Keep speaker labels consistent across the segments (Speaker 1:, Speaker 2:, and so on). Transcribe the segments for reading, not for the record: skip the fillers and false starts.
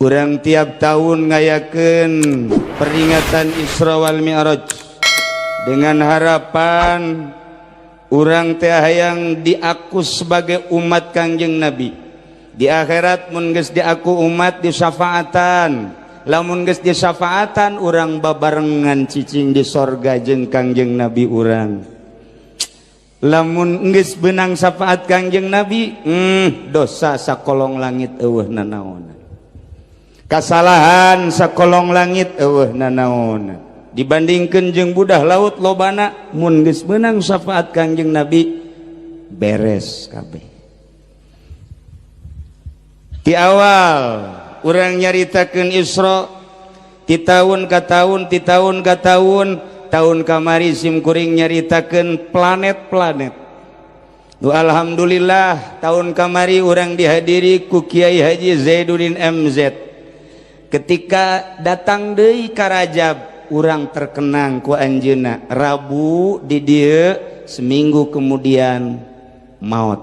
Speaker 1: Urang tiap tahun ngayakeun peringatan Isra wal Mi'raj dengan harapan urang teh hayang diaku sebagai umat Kangjeng Nabi. Di akhirat mun geus diaku umat disyafaatan. Lamun geus disyafaatan urang babarengan cicing di sorga jeung Kangjeng Nabi urang. Lamun geus beunang syafaat Kangjeng Nabi, dosa sakolong langit eueuh nanaonan. Kasalahan sakolong langit eueuh nanaonan. Dibandingkeun jeung budah laut lobana, mun geus beunang syafaat Kangjeng Nabi beres kabeh. Di awal urang nyaritakeun Isra ti tahun ka tahun, ti tahun ka tahun, tahun kamari sim kuring nyaritakeun planet-planet. Nu alhamdulillah tahun kamari urang dihadiri ku Kiai Haji Zainuddin MZ. Ketika datang deui ka Rajab, urang terkenang ku anjeunna. Rabu di dieu, seminggu kemudian maut.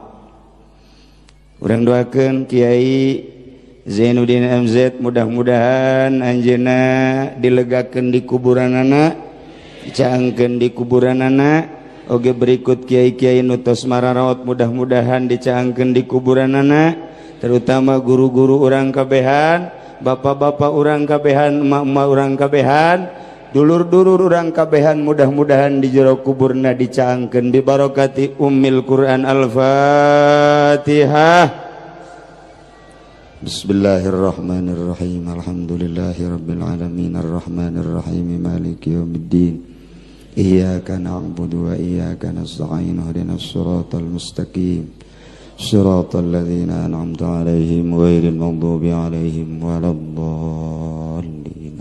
Speaker 1: Urang doakeun Kiai Zainuddin MZ mudah-mudahan anjeunna dilegakeun di kuburanana, dicaangkeun di kuburanana. Oge berikut kiai-kiai nu tos mararaot mudah-mudahan dicaangkeun di kuburanana, terutama guru-guru urang kabehan, bapak-bapak urang kabehan, emak-emak urang kabehan, dulur-dulur urang kabehan, mudah-mudahan di jero kuburna dicaangkeun bi barokati ummil Quran. Al-Fatihah. Bismillahirrahmanirrahim. Alhamdulillahirabbil alamin arrahmanirrahim maliki yaumiddin. Iyyaka na'budu wa iyyaka nasta'in ihdinas siratal mustaqim. Siratal ladzina an'amta 'alaihim ghairil maghdubi 'alaihim waladdallin.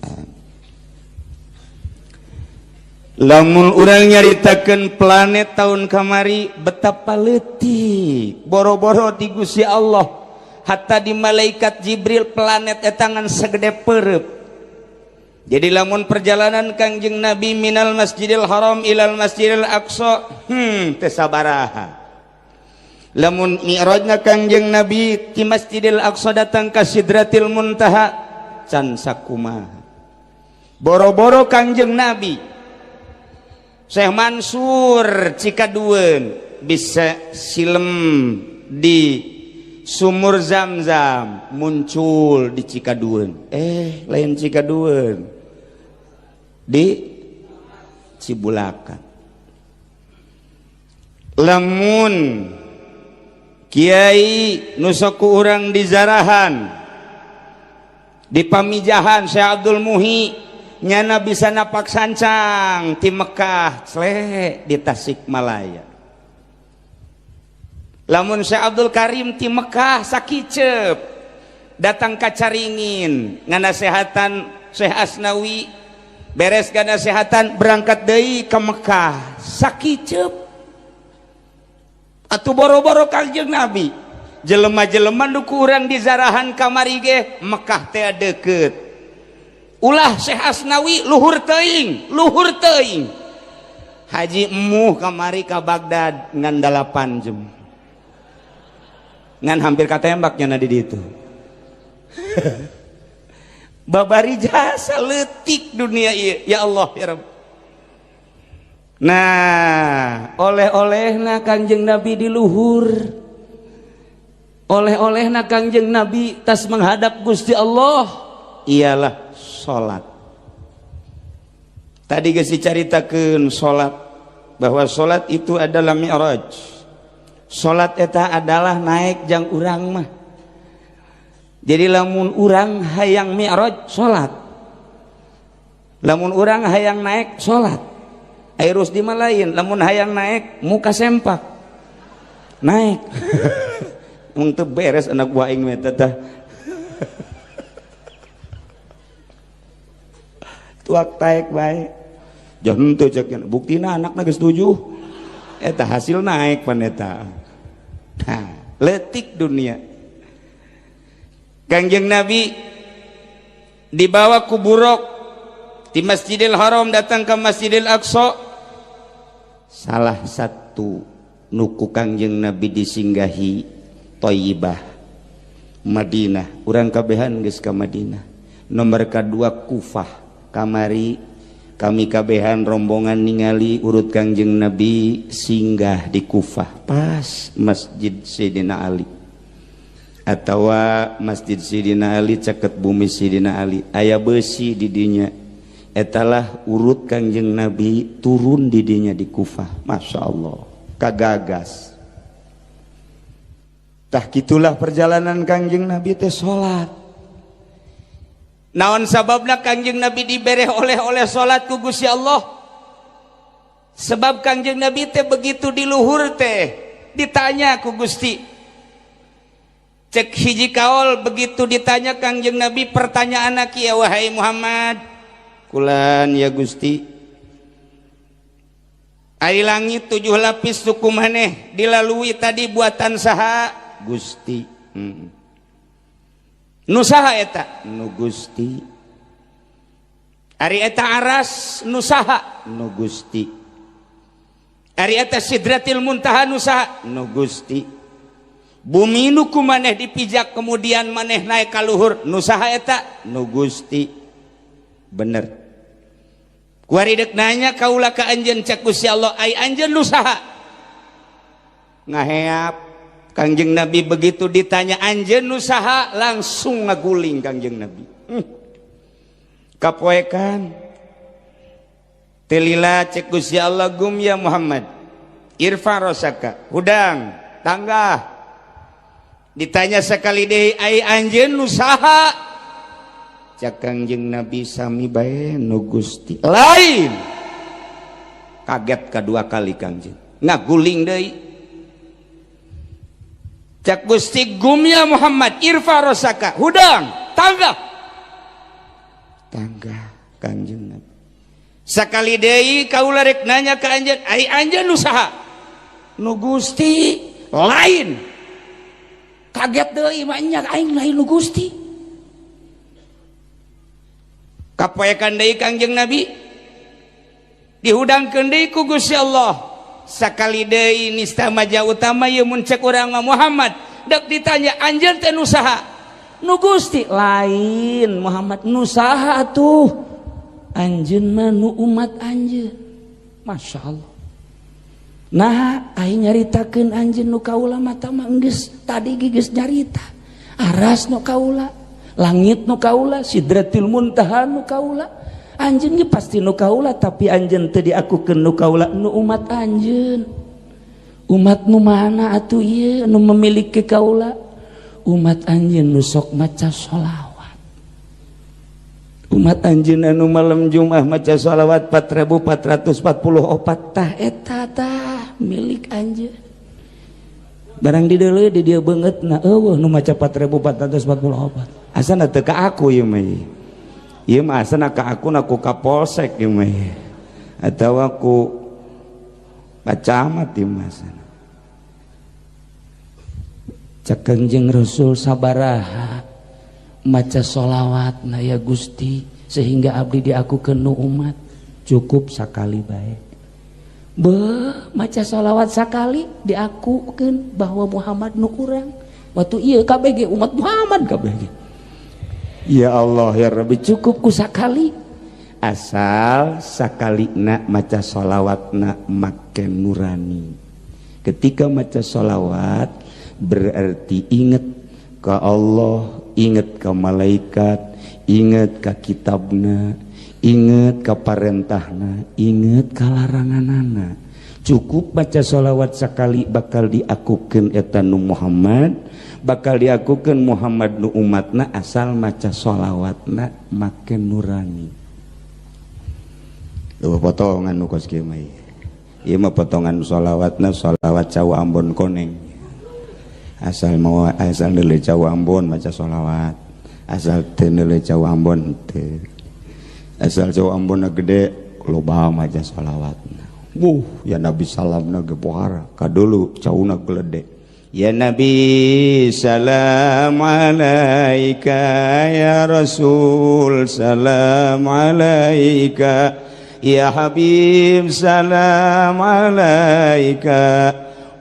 Speaker 1: Lamun urang nyaritakeun planet tahun kamari betapa leutik, boro-boro di Gusti Allah, hatta di malaikat Jibril planet eta ngan segede perep. Jadi lamun perjalanan Kangjeng Nabi minal Masjidil Haram ilal Masjidil Aqsa, teu sabaraha. Lamun mi'rajna Kangjeng Nabi ti Masjidil Aqsa datang ka Sidratil Muntaha can sakumaha. Boro-boro Kangjeng Nabi, Syekh Mansur Cikadueun bisa silem di sumur Zam-Zam muncul di Cikadueun. Lain Cikadueun, di Cibulakan. Lamun Kiai nu sok ku urang di Zarahan, di Pamijahan, Syekh Abdul Muhi nyana bisa napak sancang ti Mekah sle di Tasikmalaya. Lamun Syekh Abdul Karim ti Mekah sakicep datang ka Caringin nganasehatan Syekh Asnawi, beres nganasehatan berangkat deui ke Mekah sakicep. Atuh boro-boro Kangjeng Nabi, jelema-jelema nu ku urang di Zarahan kamari ge Mekah teh deukeut. Ulah Syekh Asnawi luhur teuing, luhur teuing. Haji Emuh kamari ka Baghdad ngan 8 jam. Ngan hampir katembak nya di ditu. Babari jasa leutik dunia ieu, ya Allah ya Rabb. Nah, oleh-olehna Kangjeng Nabi di luhur. Oleh-olehna Kangjeng Nabi tas menghadap Gusti Allah ialah salat. Tadi geus dicaritakeun salat, bahwa salat itu adalah mi'raj. Salat eta adalah naik jang urang mah. Jadi lamun urang hayang mi'raj salat. Lamun urang hayang naik salat. Ai Rusdi mah lain, lamun hayang naik muka sempak. Naik. Mun teu beres anak buah aing mah eta tah. Tuak taek bae. Jangan teu cek buktina anakna geus 7. Eta hasil naik pan eta. Nah, leutik dunia. Kangjeng Nabi dibawa ku buruk di Masjidil Haram datang ke Masjidil Aqsa. Salah satu nuku Kangjeng Nabi disinggahi Thayyibah. Madinah, urang kabehan geus ka Madinah. Nomor kadua Kufah. Kamari kami kabehan rombongan ningali urut Kangjeng Nabi singgah di Kufah pas Masjid Sayyidina Ali atawa Masjid Sayyidina Ali caket bumi Sayyidina Ali aya besi di dinya, etalah urut Kangjeng Nabi turun di dinya di Kufah. Masya Allah, kagagas. Tah kitulah perjalanan Kangjeng Nabi teh salat. Naon sababna Kangjeng Nabi dibere oleh-oleh salat ku Gusti Allah? Sebab Kangjeng Nabi teh begitu di luhur teh ditanya ku Gusti. Cek hiji kaol begitu ditanya Kangjeng Nabi pertanyaan kieu, wahai Muhammad, kulan ya Gusti, ari langit 7 lapis suku maneh dilalui tadi buatan saha? Gusti. Nu saha eta? Nu Gusti. Ari eta aras nu saha? Nu Gusti. Ari eta Sidratil Muntaha nu saha? Nu Gusti. Bumi nu ku maneh dipijak kemudian maneh naik ka luhur nu saha eta? Nu Gusti. Bener. Kuari dek nanya kaula ka anjeun, cek Gusti Allah, ai anjeun nu saha? Ngaheap Kangjeng Nabi begitu ditanya anjeun nu saha langsung ngaguling Kangjeng Nabi. Kapoekan. Telila cek Gusti Allah, gum ya Muhammad. Irfa rosaka, hudang, tanggah. Ditanya sekali deui, ai anjeun nu saha? Cek Kangjeng Nabi sami bae nu Gusti. Lain. Kaget kedua kali Kangjeng. Ngaguling deui. Cek Gusti, gum ya Muhammad, irfa rosaka, hudang, tangga. Tangga Kangjeng Nabi. Sakali deui kaula rek nanya ka anjeun, ai anjeun nu saha? Nu Gusti. Lain. Kaget deui mah nya aing lain nu Gusti. Kapoekan deui Kangjeng Nabi. Dihudangkeun deui ku Gusti Allah. Sakali deui nista maja utama ieu mun cek urang mah Muhammad, dek ditanya anjeun teh nu saha? Nu Gusti. Lain Muhammad, nu saha atuh? Anjeun mah nu umat anjeun. Masya Allah. Nah aing nyaritakeun anjeun nu kaula mata mah geus tadi geus nyarita. Aras nu kaula, langit nu kaula, Sidratil Muntaha nu kaula. Anjeun ge pasti nu kaula, tapi anjeun teu diakukeun nu kaula, nu umat anjeun. Umat nu mana atuh ieu nu memiliki kaula? Umat anjeun nu sok maca sholawat. Umat anjeun anu malam Jumat maca sholawat 4444 tah eta tah milik anjeun. Barang dideuleu di dieu beungeutna eueuh nu maca 4444. Asana teu ka aku ieu mah. Ieu mah asana ka aku na ku kapolsek ieu mah. Atawa ku Pak Camat ieu mah asana. Cek Kangjeng Rasul sabaraha maca sholawat na ya Gusti sehingga abdi diakukeun nu umat, cukup sakali bae. Beuh, maca sholawat sakali diakukeun bahwa Muhammad nu urang. Waktu ieu KBG umat Muhammad KBG. Ya Allah ya Rabbi, cukup ku sakali. Asal sakalina maca sholawatna make nurani. Ketika maca sholawat berarti inget ke Allah, inget ke malaikat, inget ke kitabna, inget ke parentahna, inget ke laranganana. Cukup baca sholawat sekali bakal diakukeun eta nu Muhammad, bakal diakukeun Muhammad nu umatna asal maca sholawatna make nurani. Eueuh potongan nu kos kieu mah. Ieu mah potongan sholawatna sholawat cau Ambon koneng. Asal mau asal neuleuh cau Ambon maca sholawat, asal teu neuleuh cau Ambon teu. Asal cau Ambon gede loba maca sholawatna. Wuh, ya Nabi salamna ge pohara, kadulu cauna gelede. Ya Nabi salam alaika, ya Rasul salam alaika, ya Habib salam alaika.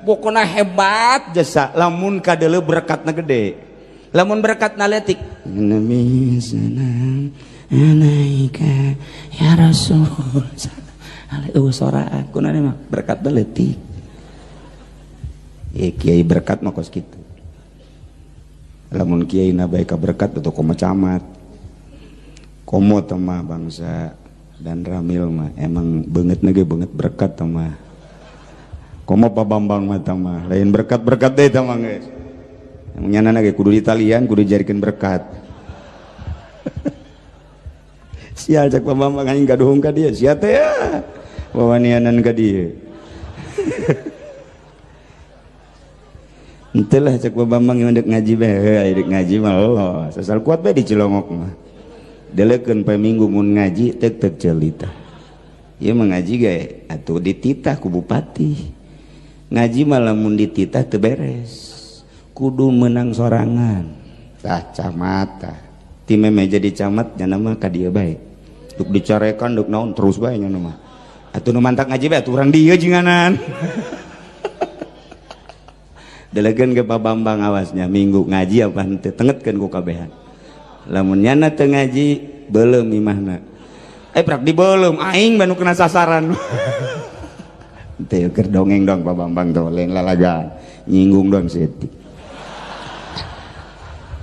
Speaker 1: Pokona hebat jasa lamun kadeuleu berkatna gede. Lamun berkat naletik Nabi salam alaika ya Rasul alaihi soraan kunane mah berkat leutik. Ye kiai berkat mah kos kitu. Lamun kiai na bae ka berkat atau komo camat. Komo teh mah bangsa dan Ramil mah emang beungeut ge beungeut berkat teh mah. Komo Pak Bambang mah teh mah lain berkat-berkat deui teh mah geus. Emang nyanana ge kudu ditalian kudu dijadikeun berkat. Sial cek Pak Bambang aing gaduhung ka dieu sia teh ya. Wawanianan ka dieu. Henteu lah cek Pak Bambang yang dek ngaji bae, dek ngaji mah los. Asal kuat bae di Cilongok mah. Delekeun poe Minggu mun ngaji tek-tek celita. Ieu mah ngaji ge atuh dititah ku bupati. Ngaji mah lamun dititah teu beres. Kudu menang sorangan. Tah camat tah. Ti meme jadi camat nya mah ka dieu bae. Duk dicarekan duk naon terus bae nya mah. Atuh nu mantak ngaji bae atuh urang dieu jinganan. Delekeun ke Pak Bambang awasnya minggu ngaji apa henteu tengetkeun ku kabehan. Lamun nyana teu ngaji beuleum imahna. Prak dibeuleum aing banu kena sasaran. Teu keur dongeng dong Pak Bambang tuh lain lalagaan nyinggung dong setik.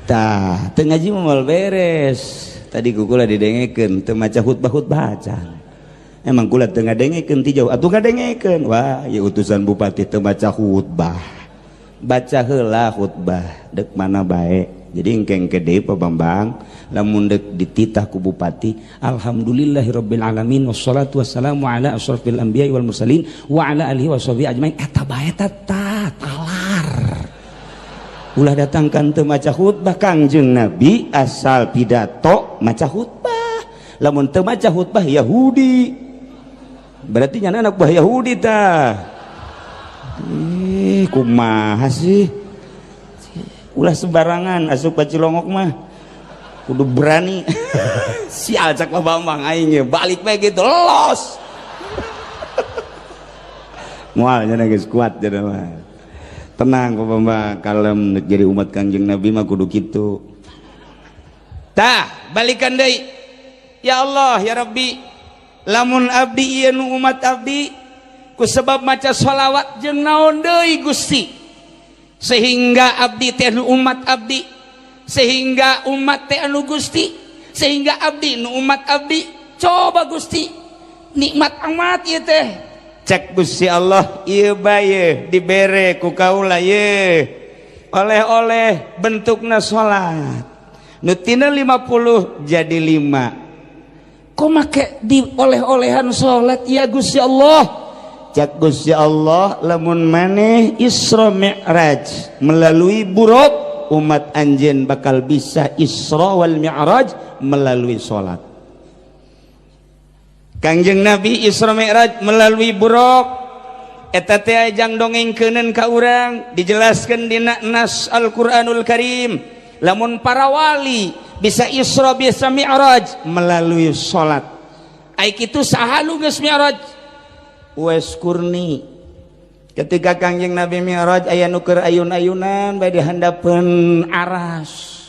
Speaker 1: Tah teu ngaji mah moal beres. Tadi ku kula didengekeun teu maca khutbah-khutbah acan. Emang kula teu ngadengekeun ti jauh atuh ngadengekeun. Wah, ieu utusan bupati teu maca khutbah. Baca heula khutbah dek mana bae. Jadi engkeng gede Pak Bambang lamun dek dititah ku bupati alhamdulillahirabbil alamin wassalatu wassalamu ala asyrafil anbiya'i wal mursalin wa ala alihi washabihi ajmain eta bae ta talar. Ulah datangkan teu maca khutbah Kangjeng Nabi asal pidato maca khutbah. Lamun teu maca khutbah Yahudi. Berarti nyana anak buah Yahudi tah. Ih, kumaha sih? Ulah sembarangan asup ka Cilongok mah. Kudu berani. Sial cak Pak Bambang aing ge balik bae gitu los. Moal nya geus kuat cenah mah. Tenang Pak Bambang, kalem jadi umat Kangjeng Nabi mah kudu kitu. Tah, balikan deui. Ya Allah, ya Rabbi, lamun abdi ieu nu umat abdi ku sebab maca sholawat jeung naon deui Gusti sehingga abdi teh nu umat abdi sehingga umat teh anu Gusti sehingga abdi nu umat abdi coba Gusti nikmat amat ieu teh cek Gusti Allah ieu bae dibere ku kaula ye oleh-oleh bentukna salat nu tina 50 jadi 5 kok make di oleh-olehan salat ya Gusti Allah. Cak Gusti Allah lamun maneh Isra Mi'raj melalui buruk umat anjeun bakal bisa Isra wal Mi'raj melalui salat. Kangjeng Nabi Isra Mi'raj melalui buruk eta teh jang dongengkeuneun ka urang dijelaskeun dina nas Al-Qur'anul Karim lamun para wali bisa Isra bisa Mi'raj melalui salat. Ai kitu saha nu geus Mi'raj? Uwais Qurni. Ketika Kangjeng Nabi Mi'raj aya nu keur ayun-ayunan bae di handapeun aras.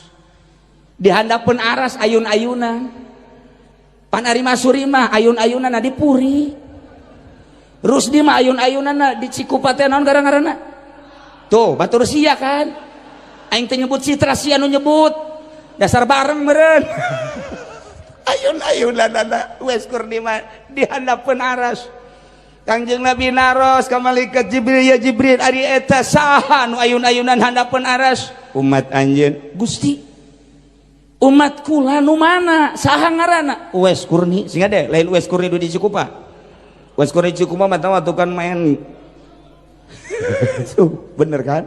Speaker 1: Di handapeun aras ayun-ayunan. Pan ari Masuri mah ayun-ayunan di Puri. Rusdi mah ayun-ayunan di Cikupa teh naon gara-garana? Tuh, batur sia kan. Aing teh nyebut Citra sia nu nyebut. Dasar bareng meureun. Ayun-ayunan Uwais Qurni mah di handapeun aras. Kangjeng Nabi naros ka malaikat Jibril, ya Jibril ari eta saha nu ayun-ayunan handapeun aras? Umat anjeun. Gusti, umat kula nu mana? Saha ngaranna? Uwais Qurni. Sehingga deh lain Uwais Qurni di Cikupa. Uwais Qurni Cikupa mah tahu atuh kan main. Bener kan?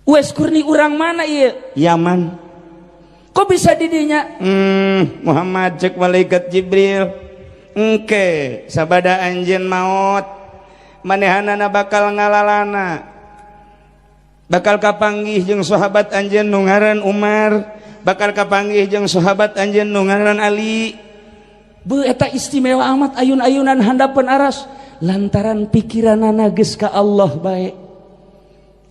Speaker 1: Uwais Qurni urang mana ieu? Yaman. Kok bisa didinya? Muhammad cek malaikat Jibril. Engke sabada anjeun maot manehanana bakal ngalalana. Bakal kapanggih jeung sahabat anjeun nu ngaran Umar, bakal kapanggih jeung sahabat anjeun nu ngaran Ali. Beuh eta istimewa amat ayun-ayunan handapeun aras. Lantaran pikiranana geus ka Allah bae.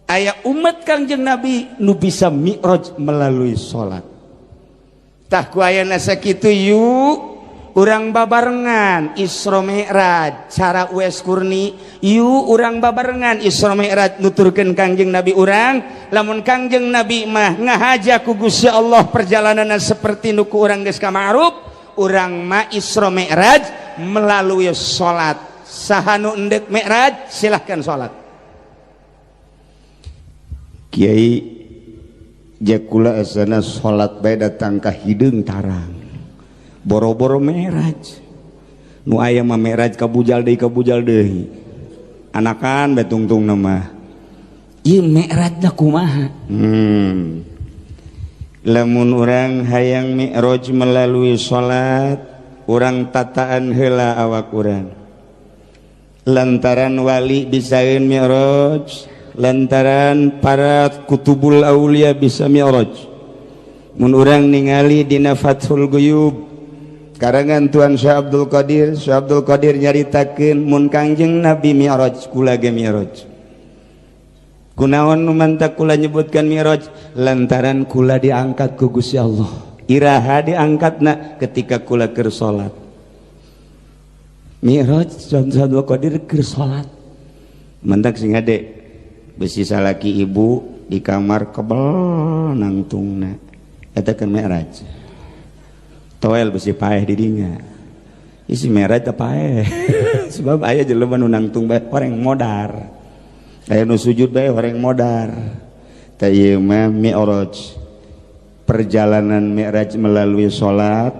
Speaker 1: Aya umat Kangjeng Nabi nu bisa mi'raj melalui salat. Tah ku ayana sakitu yuk urang babarengan Isra Mi'raj cara Uwais Qurni, yuk urang babarengan Isra Mi'raj nuturkeun Kangjeng Nabi urang. Lamun Kangjeng Nabi mah ngahaja ku Gusti Allah perjalananna seperti nu ku urang geus kama'ruf, urang mah Isra Mi'raj melalui salat. Saha nu endek Mi'raj silahkan salat. Kiai jakula asana salat bae datang ka hideung tarang, boro-boro Mi'raj. Nu aya mah Mi'raj kabujal deui, kabujal deui, anakan bae tungtungna mah. Ieu Mi'rajna kumaha? Lamun urang hayang Mi'raj melalui salat, urang tataan heula awak urang. Lantaran wali bisaeun Mi'raj, lantaran para kutubul aulia bisa Mi'raj. Mun urang ningali dina Fathul Guyub karangan Tuan Syekh Abdul Qadir, Syekh Abdul Qadir nyaritakeun mun Kangjeng Nabi Mi'raj kula ge Mi'raj. Kunaon nu mantak kula nyebutkan Mi'raj? Lantaran kula diangkat ku Gusti Allah. Iraha diangkatna ketika kula keur salat. Mi'raj Tuan Syekh Abdul Qadir keur salat. Mantak sing hade besi salaki ibu di kamar kebel nangtungna, eta kan Mi'raj. Toel besi paeh di dinya, isi Mi'raj teh paeh. Sebab aya jelema nu nangtung bae horeng modar, aya nu sujud bae horeng modar. Tah ieu mah Mi'raj, perjalanan Mi'raj melalui salat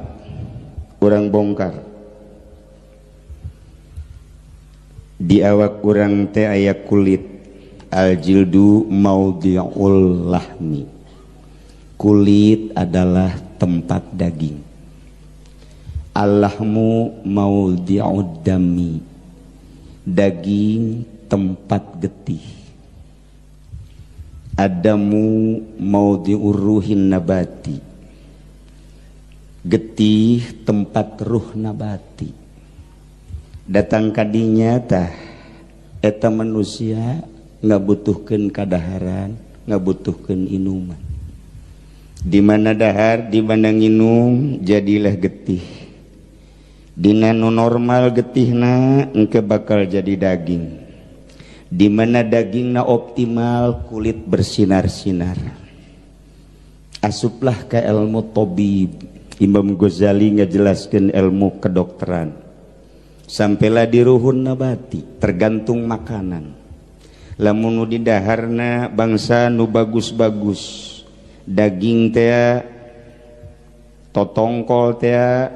Speaker 1: urang bongkar. Di awak urang teh aya kulit, al-jildu maudhi'ul lahmi, kulit adalah tempat daging. Al-lahmu maudhi'ud dami, daging tempat getih. Adamu maudhi'ur ruhin nabati, getih tempat ruh nabati. Datang kadinya tah eta manusia ngabutuhkeun kadaharan, ngabutuhkeun inuman. Di mana dahar, di mana nginum, jadilah getih. Dina nu normal getihna engke bakal jadi daging. Di mana dagingna optimal, kulit bersinar-sinar. Asuplah ke ilmu tabib. Imam Ghazali ngajelaskeun ilmu kedokteran. Sampailah di ruhun nabati, tergantung makanan. Lamun nu didaharna bangsa nu bagus-bagus, daging teh, totongkol teh,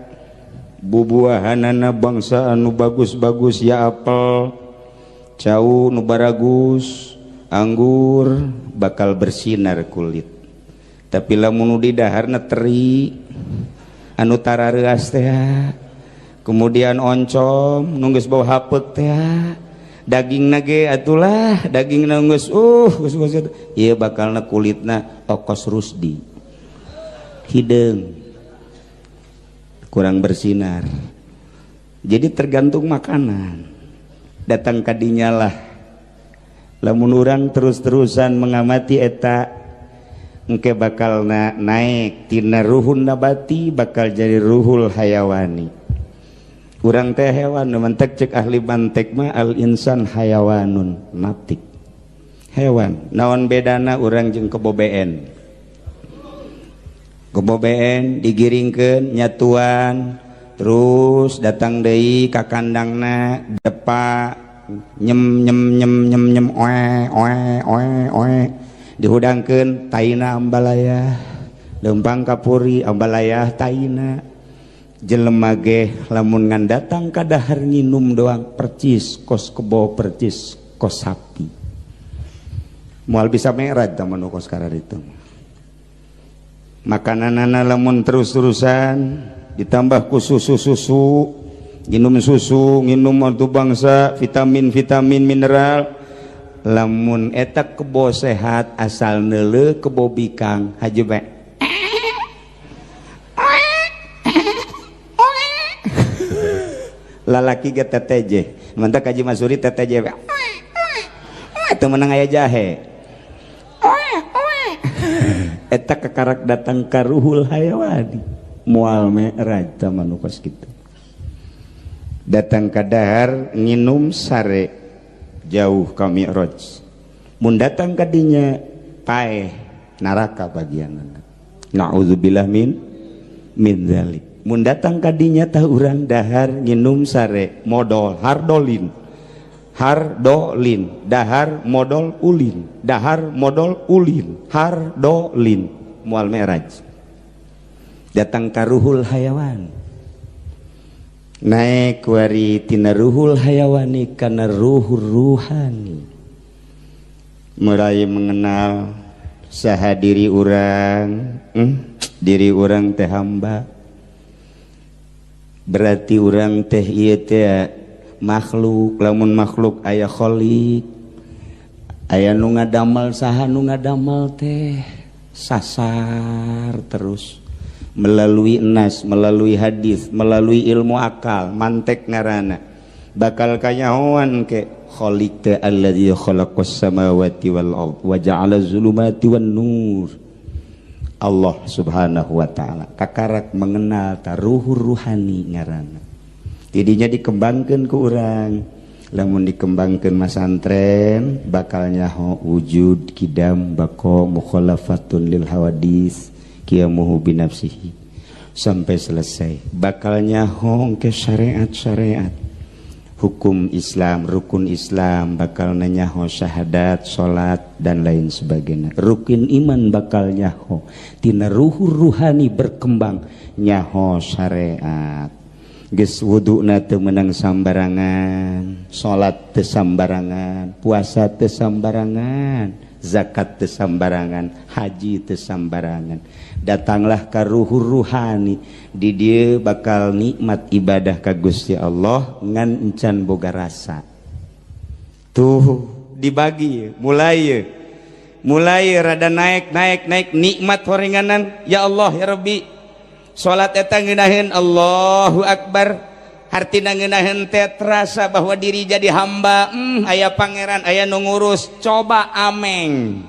Speaker 1: bubuahanana bangsa anu bagus-bagus, ya apel, cau nu baragus, anggur, bakal bersinar kulit. Tapi lamun nu didaharna teri, anu tarareas teh, kemudian oncom, nu geus bau hapeuk teh, daging nage atulah daging geus geus geus ieu bakalna kulitna okos rusdi, hideung, kurang bersinar. Jadi tergantung makanan. Datang kadinya lah lamun urang terus-terusan mengamati eta, engke bakalna naik tina ruhun nabati bakal jadi ruhul hayawani. Urang teh hewan, mantek cek ahli mantek mah al insan hayawanun natik, hewan. Naon bedana urang jeung kebo BN? Kebo BN digiringkeun nyatuan, terus datang deui ka kandangna, depa nyem nyem nyem nyem nyem oe oe oe oe, dihudangkeun taina ambalaya, leumpang kapuri ambalaya taina. Jelema ge lamun ngan datang ka dahar nginum doang percis kos kebo, percis kos sapi. Moal bisa Mi'raj tah manu kos kararitu. Makananana lamun terus-terusan ditambah ku susu-susu, nginum susu, nginum atuh bangsa vitamin-vitamin mineral. Lamun eta kebo sehat asal neuleuh kebo bikang haji bae. Lalaki ge TTJ. Mantap kaji Masuri TTJ. Itu menang aya jahe. Eta kakarak datang ka ruhul hayawani. Moal mi'raj tah mah nu kos kitu. Datang ka dahar nginum sare jauh ka mi'raj. Mun datang ka dinya paeh neraka bagianna. Na'udzubillah min dzalik. Mun datang ka dinya tah urang dahar nginum sare modol hardolin. Hardolin, dahar modol ulin, dahar modol ulin, hardolin, mual mi'raj. Datang ka ruhul hayawan. Naik wari tina ruhul hayawani kana ruhul ruhani. Mulai mengenal saha diri urang, diri urang teh hamba. Berarti urang teh ieu teh makhluk, lamun makhluk aya khalik, aya nu ngadamel, saha nu ngadamel teh sasar terus melalui nas, melalui hadis, melalui ilmu akal, mantek ngarana bakal kanyahoan ke khalik teh allazi khalaqas samawati wal ard wa ja'ala zulumati wan nur. Allah subhanahu wa ta'ala kakarak mengenal taruhur ruhani ngarana. Tidinya dikembangkan ke urang, lamun dikembangkan masantren bakal nyaho wujud kidam bako mukhalafatun lil hawadis qiyamuhu binafsihi sampai selesai. Bakal nyaho ke syariat-syariat hukum Islam, rukun Islam, bakal nyaho syahadat, salat dan lain sebagainya. Rukun iman bakal nyaho tina ruhur ruhani berkembang nyaho syariat. Geus wuduna teu meunang sambarangan, salat teu sambarangan, puasa teu sambarangan, zakat teu sambarangan, haji teu sambarangan. Datanglah ka ruhur ruhani, di dieu bakal nikmat ibadah ka Gusti Allah ngan encan boga rasa. Tuh dibagi mulai mulai rada naik naik naik nikmat horenganan, ya Allah ya Rabbi. Salat eta ngeunaheun Allahu Akbar, hartina ngeunaheun teh terasa bahwa diri jadi hamba, aya pangeran, aya nu ngurus, coba ameng.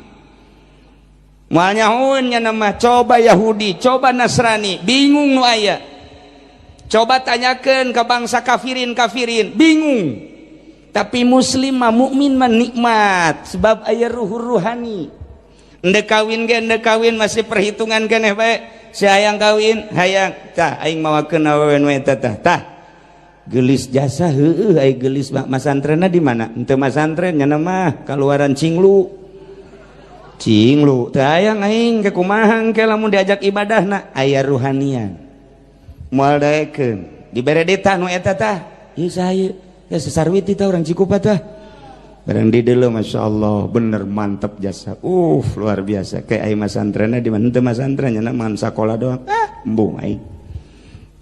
Speaker 1: Moal nyahoeun nya mah, coba Yahudi, coba Nasrani, bingung nu aya. Coba tanyakeun ka bangsa kafirin-kafirin, bingung. Tapi muslim mah mukmin mah nikmat sebab aya ruhur ruhani. Endek kawin ge endek kawin masih perhitungan keneh bae. Si hayang kawin, hayang tah aing mawakeun awewe nu eta tah. Tah. Geulis jasa heueuh ai geulis mah masantrenna di mana? Henteu masantren nya mah kaluaran cinglu. Cinglu teu hayang aing ke kumaha engke lamun diajak ibadahna aya ruhanian. Moal daekeun. Dibere ditah nu eta tah. Ieu saha ieu? Ya sesarwiti tah urang Cikupa tah. Barang di dulu Masya Allah bener mantep jasa, luar biasa. Kayak aing masantrenna di mana? Henteu masantren nya mah sakola doang. Ah, embung aing.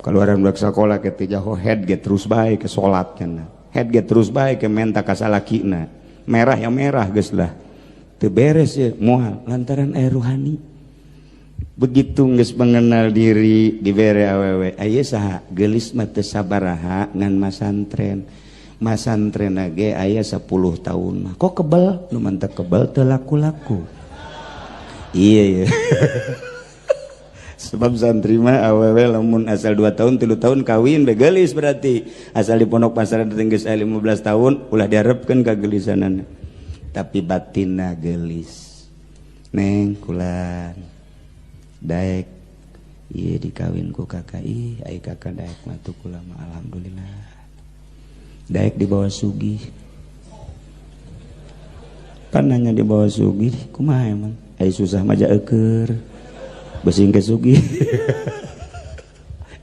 Speaker 1: Keluaran budak sakola ke teh jaho head ge terus bae ke salat cenah. Head ge terus bae ke menta ka salakina. Merah ya merah geus lah. Teu beres ya moal lantaran aya ruhani. Begitu geus mengenal diri dibere awewe, aya saha geulis mah teu sabaraha ngan masantren. Masantren ge aya 10 tahun mah kok kebel nu mantep kebel teu laku-laku. Iya ya. Sebab santri mah awewe lamun asal 2 tahun 3 tahun kawin begelis berarti asal di pondok pasar geus aya 15 tahun ulah diharapkeun kagelisanana. Tapi batinna gelis. Neng kulan daek ieu dikawin ku kakak ih ai kakak daek mah tuh kula mah alhamdulillah. Daek dibawa sugih. Kan nanya dibawa sugih kumaha emang? Ai susah mah jaeukeur. Besing ke sugih.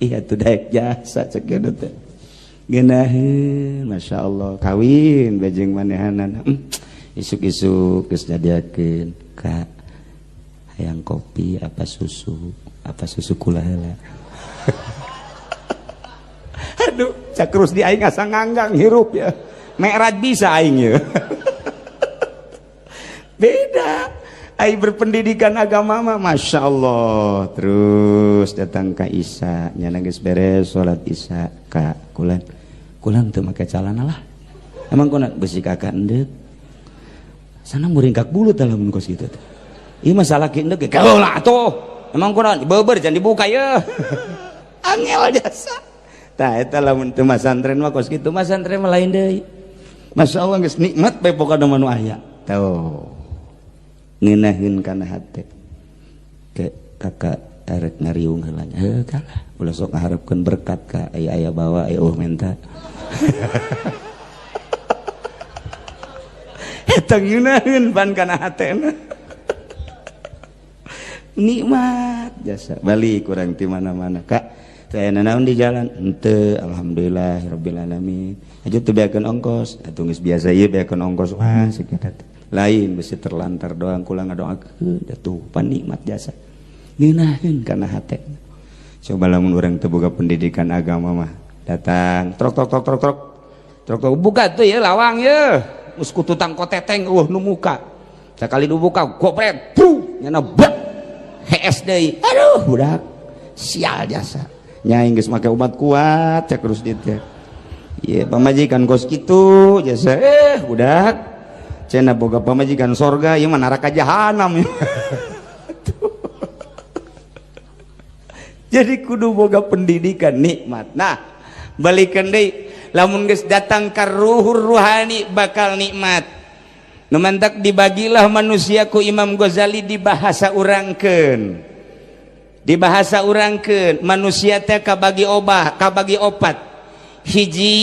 Speaker 1: Iya tuh daek jasa cek geuna teh. Geunaheun masyaallah kawin bejeng manehanan. Isuk-isuk geus nyadiakeun ka hayang kopi apa susu kula heula. Aduh, cak terus di aing asa nganggang hirup ya. Mi'raj bisa aing ya. Beda. Aing berpendidikan agama mah Masya Allah. Terus datang ka Isya, nyana geus beres salat Isya ka kulan. Kulang teu make calana lah. Emang kuna besi kakak endek. Sana muringkak bulu lamun kos kitu teh. Ieu mah salaki endek ge lah atuh. Emang kuna beber jangan dibuka ya. Angel jasa. Tah eta lamun teu masantren mah kos kitu, masantren mah lain deui. Masya Allah geus nikmat bae pokona mah nu aya. Tuh. Ngeunaheun kana hate. Ke kakak arek ngariung heula nya. Heuh kalah. Ulah sok ngaharepkeun berkat ka aya-aya bawa aya eueuh menta. Eta ngeunaheun ban kana hatena. Nikmat jasa. Balik kurang ti mana-mana kak. Teu aya nanaon di jalan? Henteu, alhamdulillah rabbil alamin. Aja teu beakeun ongkos, atuh geus biasa ieu beakeun ongkos mah sakitu. Lain besi terlantar doang kula ngadoakeun atuh pan nikmat jasa. Ngeunaheun kana hate. Coba lamun urang teu boga pendidikan agama mah datang trok trok trok trok trok trok trok buka tuh ya lawang ya. Geus kututang koteteng eueuh nu muka. Sakali nu buka goprek bru nyana bak hees deui. Aduh budak sial jasa. Nyaing geus make obat kuat cek Rusdi teh. Ieu pamajikan kos kitu jasa budak. Cenah boga pamajikan sorga ieu mah neraka jahanam. Jadi kudu boga pendidikan nikmat. Nah, balikeun deui lamun geus datang ka ruhur ruhani bakal nikmat. Nu mantak dibagilah manusia ku Imam Ghazali di bahasa urangkeun. Di bahasa urangkeun manusia teh kabagi obah, kabagi opat. Hiji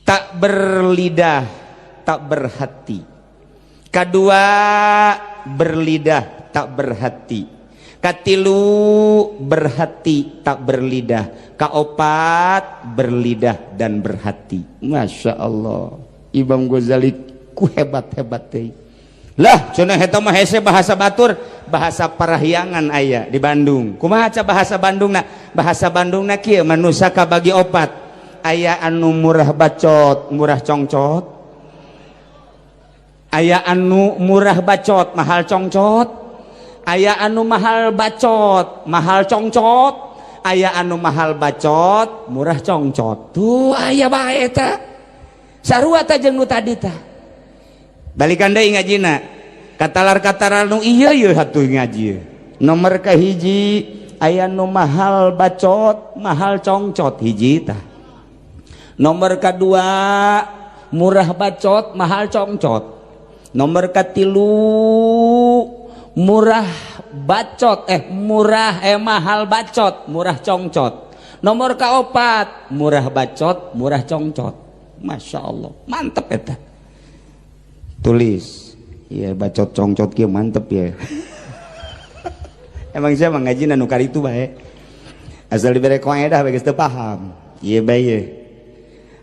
Speaker 1: tak berlidah, tak berhati. Kadua berlidah, tak berhati. Katilu berhati, tak berlidah. Kaopat berlidah dan berhati. Masya Allah, Imam Ghazali ku hebat-hebat teh. Lah cenah eta mah hese bahasa batur, bahasa parahyangan aya di Bandung. Kumaha ca bahasa Bandungna? Bahasa Bandungna kieu manusia kabagi opat. Aya anu murah bacot, murah congcot. Aya anu murah bacot, mahal congcot. Aya anu mahal bacot, mahal congcot. Aya anu mahal bacot, murah congcot. Tuh aya bae eta. Sarua ta jeung nu tadi tah. Balikan deui ngajina. Katalar-katalar nu ieu ieu hatuh ngaji. Nomor kahiji aya nu mahal bacot, mahal congcot hiji tah. Nomor kadua murah bacot, mahal congcot. Nomor katilu murah bacot, murah mahal bacot, murah congcot. Nomor kaopat murah bacot, murah congcot. Masya Allah, mantep eta. Tulis, ya bacot congcot kieu mantep ya. Emang saya ngaji nu karitu bae. Asal dibere kaedah bae geus teu paham. Ieu bae ye.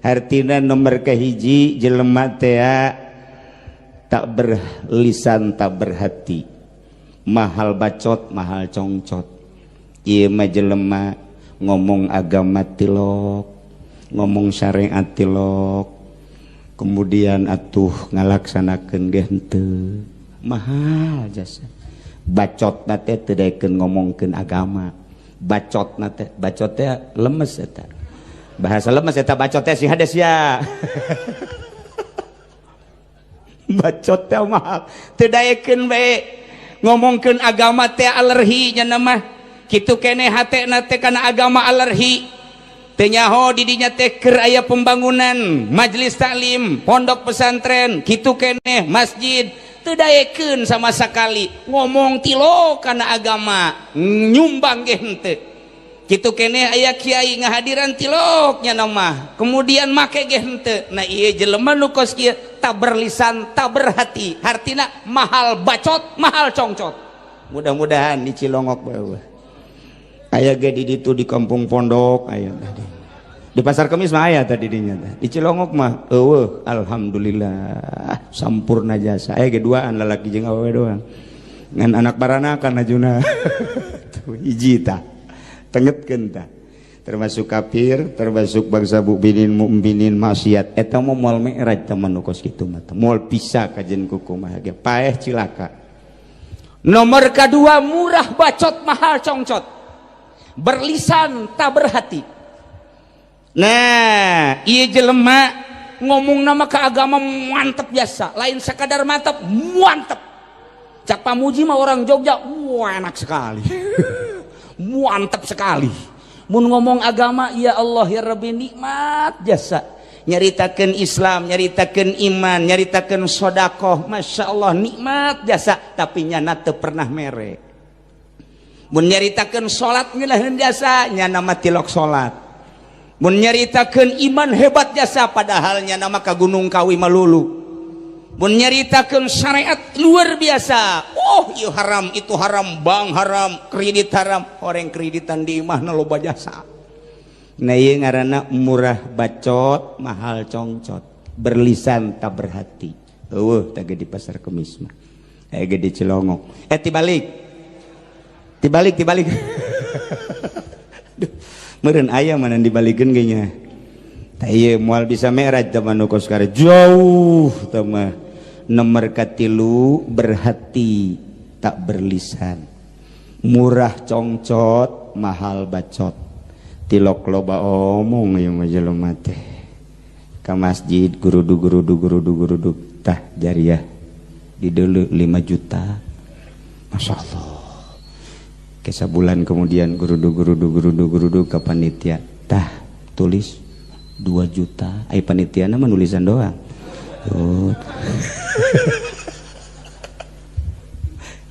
Speaker 1: Hartina nomor kahiji jelema teh tak berlisan tak berhati. Mahal bacot, mahal congcot. Ieu mah jelema ngomong agama tilok, ngomong syariat tilok. Kemudian atuh ngalaksanakeun ge henteu. Mahal jasa. Bacotna teh teu daekeun ngomongkeun agama. Bacotna teh, bacot teh lemes eta. Bahasa lemes eta bacot teh sing hade sia. Bacot teh mahal. Teu daekeun bae ngomongkeun agama teh alergi nya mah. Kitu keneh hatena teh kana agama alergi. Teu nyaho di dinya teh keur aya pembangunan majelis taklim, pondok pesantren, kitu keneh masjid, teu daekeun sama sakali ngomong tilo kana agama, nyumbang ge henteu. Kitu keneh aya kiai ngahadiran tilok nya mah, kemudian make ge henteu. Nah ieu jelema nu kos kieu tak berlisan, tak berhati, hartina mahal bacot, mahal congcot. Mudah-mudahan di Cilongok bae. Aya ge di ditu di kampung pondok aya tadi. Di pasar Kemis mah aya tadi dinya teh. Di Cilongok mah eueuh alhamdulillah sampurna jasa. Aya ge duaan lalaki jeung awewe doang. Ngan anak baranakan ajuna. Tuh hiji tah. Tengetkeun tah. Termasuk kafir, termasuk bangsa mukminin mukminin maksiat. Eta mah moal mi'raj teh mah nu kos kitu mah. Moal bisa kajen kukumaha ge paeh cilaka. Nomor kedua murah bacot mahal congcot. Berlisan tak berhati. Nah, ieu jelema ngomong nama ke agama mantep biasa, lain sekadar mantep, mantep. Cak Pamuji mah orang Jogja, wah enak sekali. Mantep sekali. Mun ngomong agama, ya Allah ya Rabbi, nikmat jasa. Nyaritakeun Islam, nyaritakeun iman, nyaritakeun sodakoh, masya Allah nikmat jasa. Tapi nyana teu pernah mere. Mun nyaritakeun salat ngeunaheun jasa, nyana mah tilok salat. Mun nyaritakeun iman hebat jasa, padahal nyana mah ka Gunung Kawi malulu. Mun nyaritakeun syariat luar biasa, oh ieu haram, itu haram, bank haram, kredit haram, orang kreditan di imahna loba jasa. Nah ieu ngaranna murah bacot, mahal congcot, berlisan tak berhati. Eueuh tah ge di Pasar Kemis mah. Aya ge di Cilongok. Tibalik. Tibalik, tibalik. Duh, meureun aya mana dibalikeun ge nya. Tah ieu moal bisa mi'raj teh mah nu kos kare jauh teh mah. Nomor katilu berhati tak berlisan. Murah congcot, mahal bacot. Tilok loba omong ieu mah jelema teh. Ka masjid gurudug gurudug gurudug gurudug tah jariah dideuleu 5 juta. Masya Allah. Kesa bulan kemudian gurudug gurudug gurudug gurudug ka panitia tah tulis 2 juta. Ai panitiana mah nulisan doang. Oh.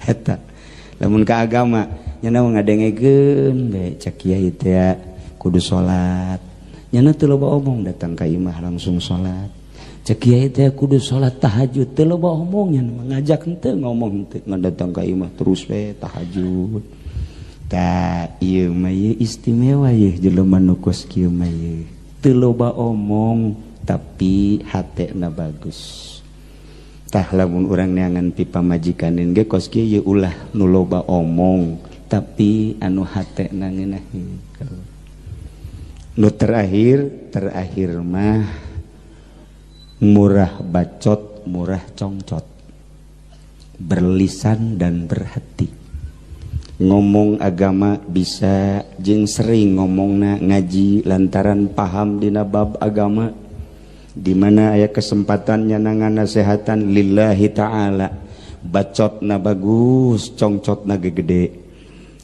Speaker 1: Eta lamun ka agama nya ngadengekeun bae cak kiai teh kudu salat. Nyana teu loba omong datang ka imah langsung salat. Cek kiai teh kudu salat tahajud teu loba omong nya ngajak henteu ngomong henteu ngan datang ka imah terus we tahajud. Tah ieu mah ieu istimewa ieu jelema nu kos kieu mah ieu. Teu loba omong tapi hatena bagus. Tah lamun urang neangan pi pamajikaneun ge kos kieu ieu ulah nu loba omong tapi anu hatena ngeunaheun. Nu terakhir mah murah bacot, murah congcot. Berlisan dan berhati. Ngomong agama bisa jeung sering ngomongna ngaji lantaran paham dina bab agama. Di mana aya kesempatan nyanangan nasehatan lillahi ta'ala. Bacotna bagus, congcotna gegede.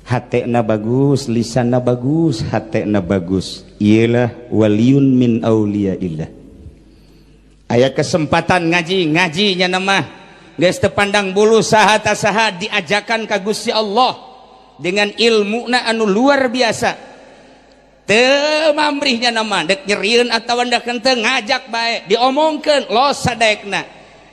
Speaker 1: Hatena bagus, lisanna bagus, hatena bagus. Ialah waliun min auliyaillah. Aya kesempatan ngaji, ngaji nya mah geus teu pandang bulu saha ta saha diajakan ka Gusti Allah dengan ilmuna anu luar biasa. Teu mamrih nya mah dek nyerieun atawa dek henteu ngajak bae, diomongkeun los sadaekna.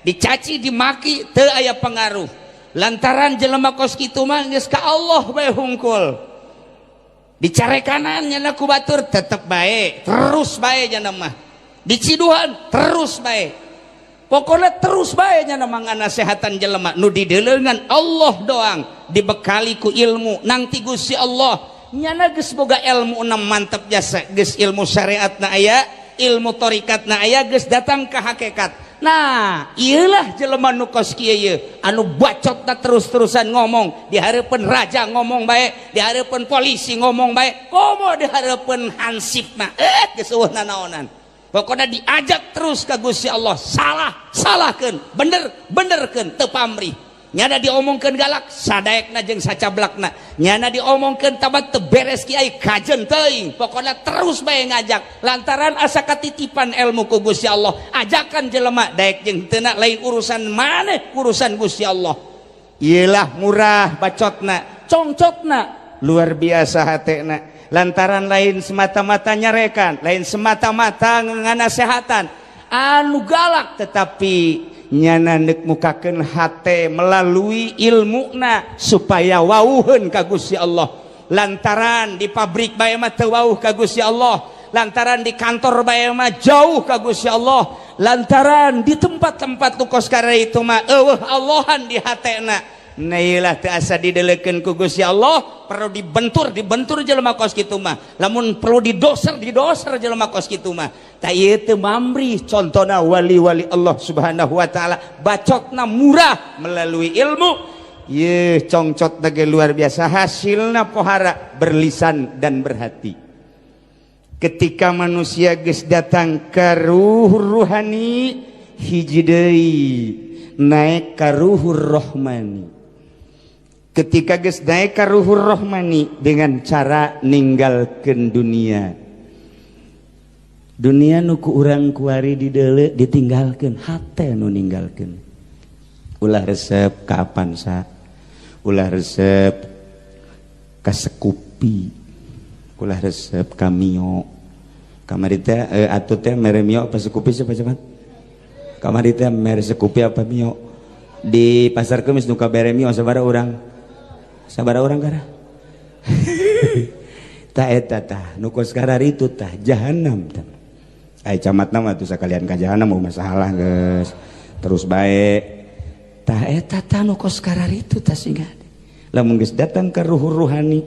Speaker 1: Dicaci, dimaki teu aya pengaruh. Lantaran jelema kos kitu mah geus ka Allah bae hungkul. Dicarekanan nya ku batur tetep bae, terus bae nya mah. Diciduhan terus bae. Pokona terus bae nya mah nganasehatan jelema nu dideuleungan Allah doang, dibekali ku ilmu nang ti Gusti Allah. Nyana geus boga ilmu na mantep jasa, geus ilmu syariatna aya, ilmu torikatna aya, geus datang ka hakikat. Nah, iyalah jelema nu kos kieu ieu, anu bacotna terus-terusan ngomong, di hareupeun raja ngomong bae, di hareupeun polisi ngomong bae, komo di hareupeun hansip mah, geus eueuh nanaonan. Pokona diajak terus ka Gusti Allah, salah, salahkeun, bener, benerkeun, teu pamrih. Nyana diomongkeun galak, sadaekna jeung sacablakna. Nyana diomongkeun tabat teu beres kiai kajen teuing. Pokona terus bae ngajak lantaran asa katitipan ilmu ku Gusti Allah. Ajakan jelema daek jeung teu lain urusan maneh, urusan Gusti Allah. Iyalah murah bacotna, congcotna, luar biasa hatena. Lantaran lain semata-mata nyarekan, lain semata-mata nganasehatan anu galak tetapi nyana neuk mukakeun hate melalui ilmuna supaya wauheun ka Gusti Allah. Lantaran di pabrik bae mah teu wauh ka Gusti Allah, lantaran di kantor bae mah jauh ka Gusti Allah, lantaran di tempat-tempat nu kos itu mah eueuh Allahan di hatena. Nah ieulah teu asa didelekeun ku Gusti Allah, perlu dibentur, dibentur jelema kos kitu mah. Lamun perlu didoser, didoser jelema kos kitu mah. Tah ieu teu mamrih contona wali-wali Allah Subhanahu wa taala, bacotna murah melalui ilmu. Ye congcotna ge luar biasa, hasilna pohara berlisan dan berhati. Ketika manusia geus datang ka ruhur ruhani, hiji deui naik ka ruhur rohmani. Ketika geus naik ka ruhur rohmani dengan cara ninggalkeun dunia, dunia nu ku urang kuari dideuleu ditinggalkeun, hate nu ninggalkeun. Ulah resep ka Avanza, ulah resep ka Scoopy, ulah resep ka Mio. Kamari teh atuh teh mere Mio apa Scoopy, siapa cepat? Kamari teh mere Scoopy apa Mio? Di Pasar Kemis nu kabere Mio sabaraha urang? Sabaraha urang kara? Tah, eta tah nu kos itu tah jahanam tah. Ai camatna mah tuh sakalian ka jahanam mau masalah, geus terus bae. Tah, eta tah nu kos itu tah sehingga lamun geus datang ke ruhur ruhani,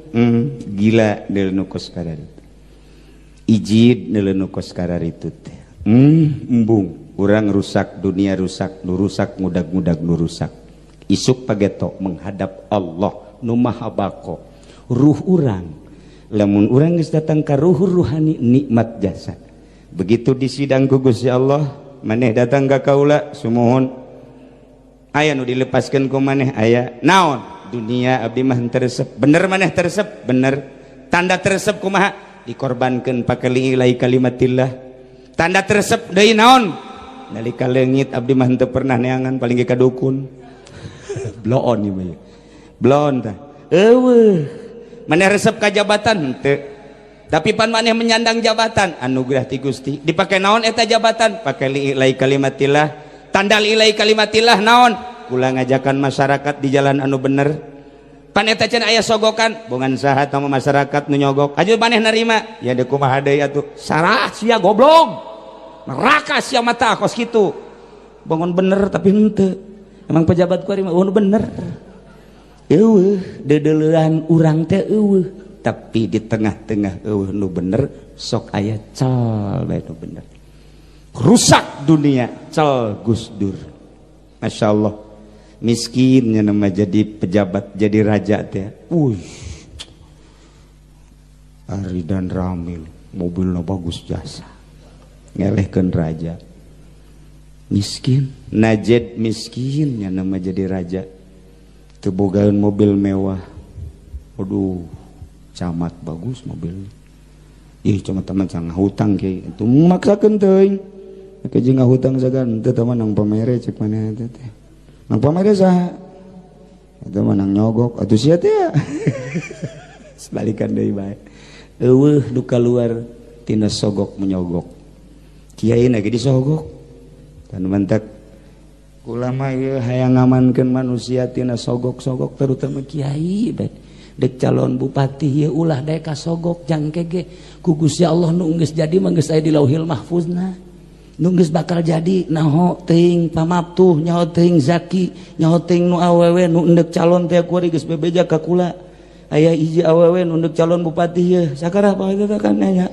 Speaker 1: gila deul nu kos itu, ijid deul nu kos itu teh. Embung urang rusak, dunia rusak, nu rusak ngudag-ngudag nu rusak. Isuk pageto menghadap Allah nu Maha Bako. Ruh urang lamun urang geus datang ka ruhur ruhani, nikmat jasa. Begitu disidang ku Gusti Allah, maneh datang ka kaula sumuhun, aya nu dilepaskeun ku maneh? Aya naon? Dunia abdi mah teu resep. Bener maneh teu resep? Bener. Tanda teu resep kumaha? Dikorbankeun pake li'ilai kalimatillah. Tanda teu resep deui naon? Nalika leungit abdi mah teu pernah neangan, paling ge ka dukun. Bloon ieu mah, bloon tah. Eueuh, maneh resep ka jabatan henteu? Tapi pan maneh menyandang jabatan anugerah ti Gusti, dipake naon eta jabatan? Pake li'ilai kalimatillah. Tanda li'ilai kalimatillah naon? Kula ngajakan masyarakat di jalan anu bener. Pan eta can aya sogokan, bongan saha sama masyarakat nu nyogok aja maneh narima ya? Deuk kumaha deui atuh? Sarah sia, goblok, neraka sia mata kos kitu. Bangun bener tapi henteu. Emang pejabat ku mah bener? Eueuh, dedeleuan urang teh eueuh. Tapi di tengah-tengah eueuh nu bener, sok aya cal bae nu bener. Rusak dunia cal Gus Dur. Masya Allah, miskinnya nama jadi pejabat, jadi raja teh. Wih, Ridwan Kamil mobilnya bagus jasa, ngelehkeun raja miskin. Najed miskinnya nama jadi raja, teu bogaeun mobil mewah. Aduh, camat bagus mobilnya. Ih, cuma teman jangan hutang kiai itu maksakeun teuing. Ke jeung ngahutang sagan teu teman nang pamere, cek maneh teh teh. Nang pamere saha? Eta mah nang nyogok atuh sia teh. Sebalikan deui bae. Eueuh nu kaluar tina sogok menyogok. Kiai na ge disogok. Dan mantak ulama ieu hayang ngamankeun manusia tina sogok-sogok, terutama kiai bae. Dek calon bupati ieu ulah daek kasogok, jangke ge ku Gusti Allah nu geus jadi mah geus aya di Lauhil Mahfuzna. Nu geus bakal jadi naho teuing Pamaptuh, nyaho teuing Zaki, nyaho teuing nu awewe nu endek calon teh kuari geus bebeja ka kula. Aya hiji awewe nu endek calon bupati ieu sakarah apa eta kan nanya.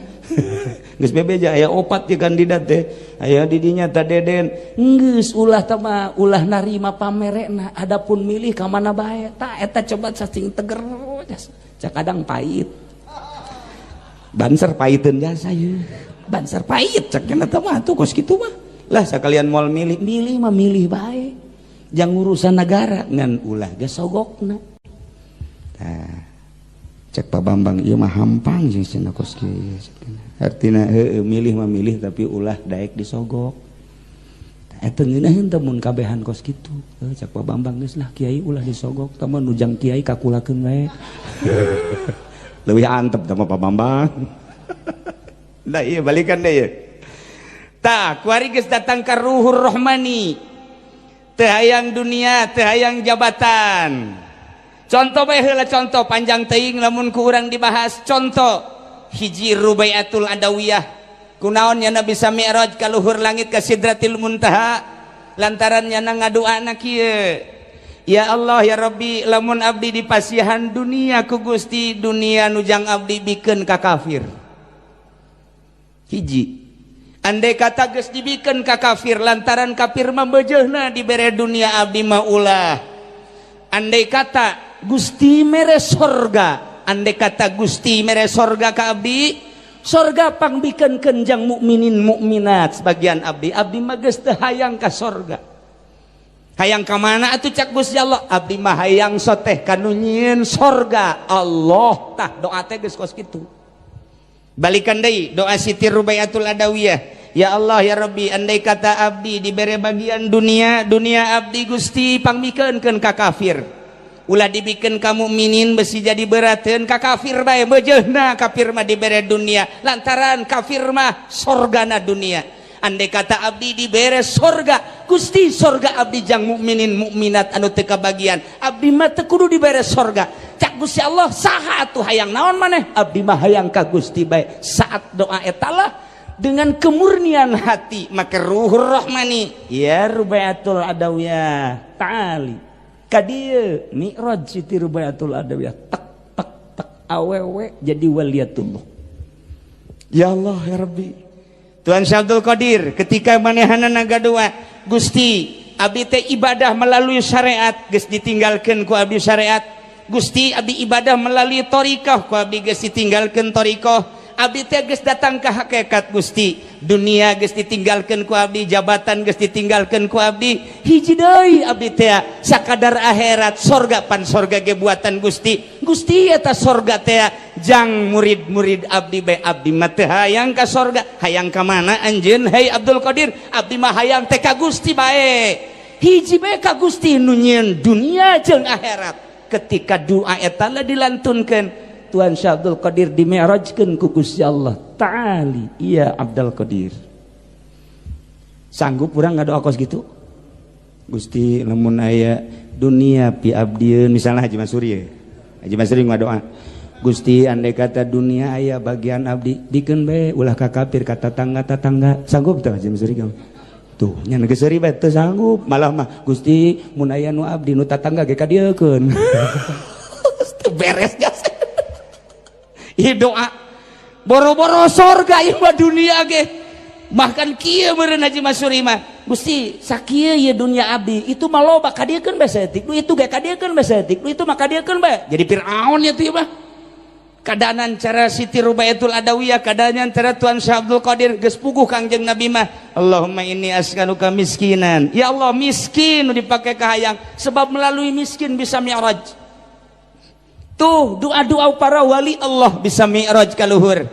Speaker 1: Geus bebeja aya opat di kandidat teh. Aya di dinya ta Deden. Geus ulah tah mah ulah narima pamerekna, adapun milih ka mana bae. Tah, eta coba cacing teger jasa. Kadang pahit. Banser pahiteun jasa ye. Banser pahit cek eta mah tuh kos kitu mah. Lah, sakalian moal milih, milih mah milih bae. Jang urusan negara ngan ulah ge sogokna. Tah, cek Pak Bambang ieu mah hampang jeung cenah kos kieu. Artina heueuh, milih mah milih tapi ulah daek disogok. Eta ngeunaheun teh mun kabehan kos kitu. Heuh, cek Pak Bambang geus lah kiai ulah disogok, tah mah nu jang kiai kakulakeun wae. Leuwih antep tah mah Pak Bambang. Nah, iya balikan deh ya. Tah, kuari geus datang ka ruhur rohmani. Teu hayang dunia, teu hayang jabatan. Contoh bae heula, contoh panjang teuing lamun ku urang dibahas. Contoh hiji, Rubaiatul Adawiyah. Kunaon nya bisa mi'raj ka luhur langit, ka Sidratil Muntaha? Lantaran nya ngadoana kieu: "Ya Allah, ya Rabbi, lamun abdi dipasihan dunia ku Gusti, dunia nu jang abdi bikeun ka kafir." Hiji, andai kata geus dibikeun ka kafir, lantaran kafir mah beujeuhna dibere dunia, abdi mah ulah. Andai kata Gusti mere sorga, andai kata Gusti mere sorga ka abdi, Sorga pangbikeun jang mukminin mukminat sebagian abdi. Abdi mah geus teu hayang ka sorga. Hayang ka mana atuh cak Gusti Allah? Abdi mah hayang soteh kanu nyieun sorga Allah. Tah doa teh geus kos kitu. Balikan deui doa Siti Rubaiatul Adawiyah. Ya Allah ya Rabbi, andai kata abdi dibere bagian dunia, dunia abdi Gusti pangmikeunkeun ka kafir. Ulah dibikeun ka mukminin besi jadi berateun ka kafir bae beujeuhna kafir mah dibere dunia lantaran kafir mah sorgana dunia. Andai kata abdi dibere sorga, Gusti sorga abdi jang mukminin mukminat anu teu kabagian. Abdi mah teu kudu dibere sorga. Cak Gusti Allah saha atuh hayang naon maneh? Abdi mah hayang ka Gusti bae. Saat doa eta lah dengan kemurnian hati maka ruhur rahmani ya Rubaiatul Adawiyah ta'ali kadieu mi'raj Siti Rubaiatul Adawiyah tek tek tek awewe jadi waliyatullah. Ya Allah ya Rabbi. Tuan Syekh Abdul Qadir ketika manehanana gadoa, Gusti abdi teh ibadah melalui syariat geus ditinggalkeun ku abdi syariat. Gusti abdi ibadah melalui thariqah ku abdi geus ditinggalkeun thariqah. Abdi teh geus datang ka hakikat Gusti. Dunia geus ditinggalkeun ku abdi, jabatan geus ditinggalkeun ku abdi. Hiji deui abdi teh sakadar akhirat sorga pan sorga ge buatan Gusti. Gusti eta sorga teh jang murid-murid abdi bae. Abdi mah teu hayang ka sorga, hayang ka mana anjeun hei Abdul Qadir? Abdi mah hayang teh ka Gusti bae. Hiji bae ka Gusti nu nyieun dunia jeung akhirat. Ketika doa eta lah dilantunkeun Tuhan Syekh Abdul Qadir dimi'rajkeun ku Gusti Allah Ta'ali ya Abdul Qadir. Sanggup urang ngadoa kos gitu? Gusti lamun aya dunia pi abdieun misalnya Haji Mansuri ya. Haji Mansuri ngadoa, Gusti andai kata dunia aya bagian abdi dikeun bae ulah ka kafir ka tetangga-tetangga. Sanggup teu Haji Mansuri kamu? Tuh nya geus seuri bae teu sanggup malah mah Gusti mun aya nu abdi nu tatangga ge kadieukeun. Teu beres gas. Ieu doa boro-boro sorga ieu mah dunia ge. Bahkan kieu meureun Haji Mansuri mah, Gusti sakieu ieu dunia abdi itu mah loba kadieukeun bae saeutik, nu itu ge kadieukeun bae saeutik, nu itu mah kadieukeun bae. Jadi Firaun ya tuh mah. Kadanan cara Siti Rubaiatul Adawiyah, kadanan cara Tuan Syekh Abdul Qadir geus puguh Kangjeng Nabi mah. Allahumma inni as'aluka miskinan. Ya Allah miskin nu dipake kahayang sebab melalui miskin bisa mi'raj. Tuh doa-doa para wali Allah bisa mi'raj ka luhur.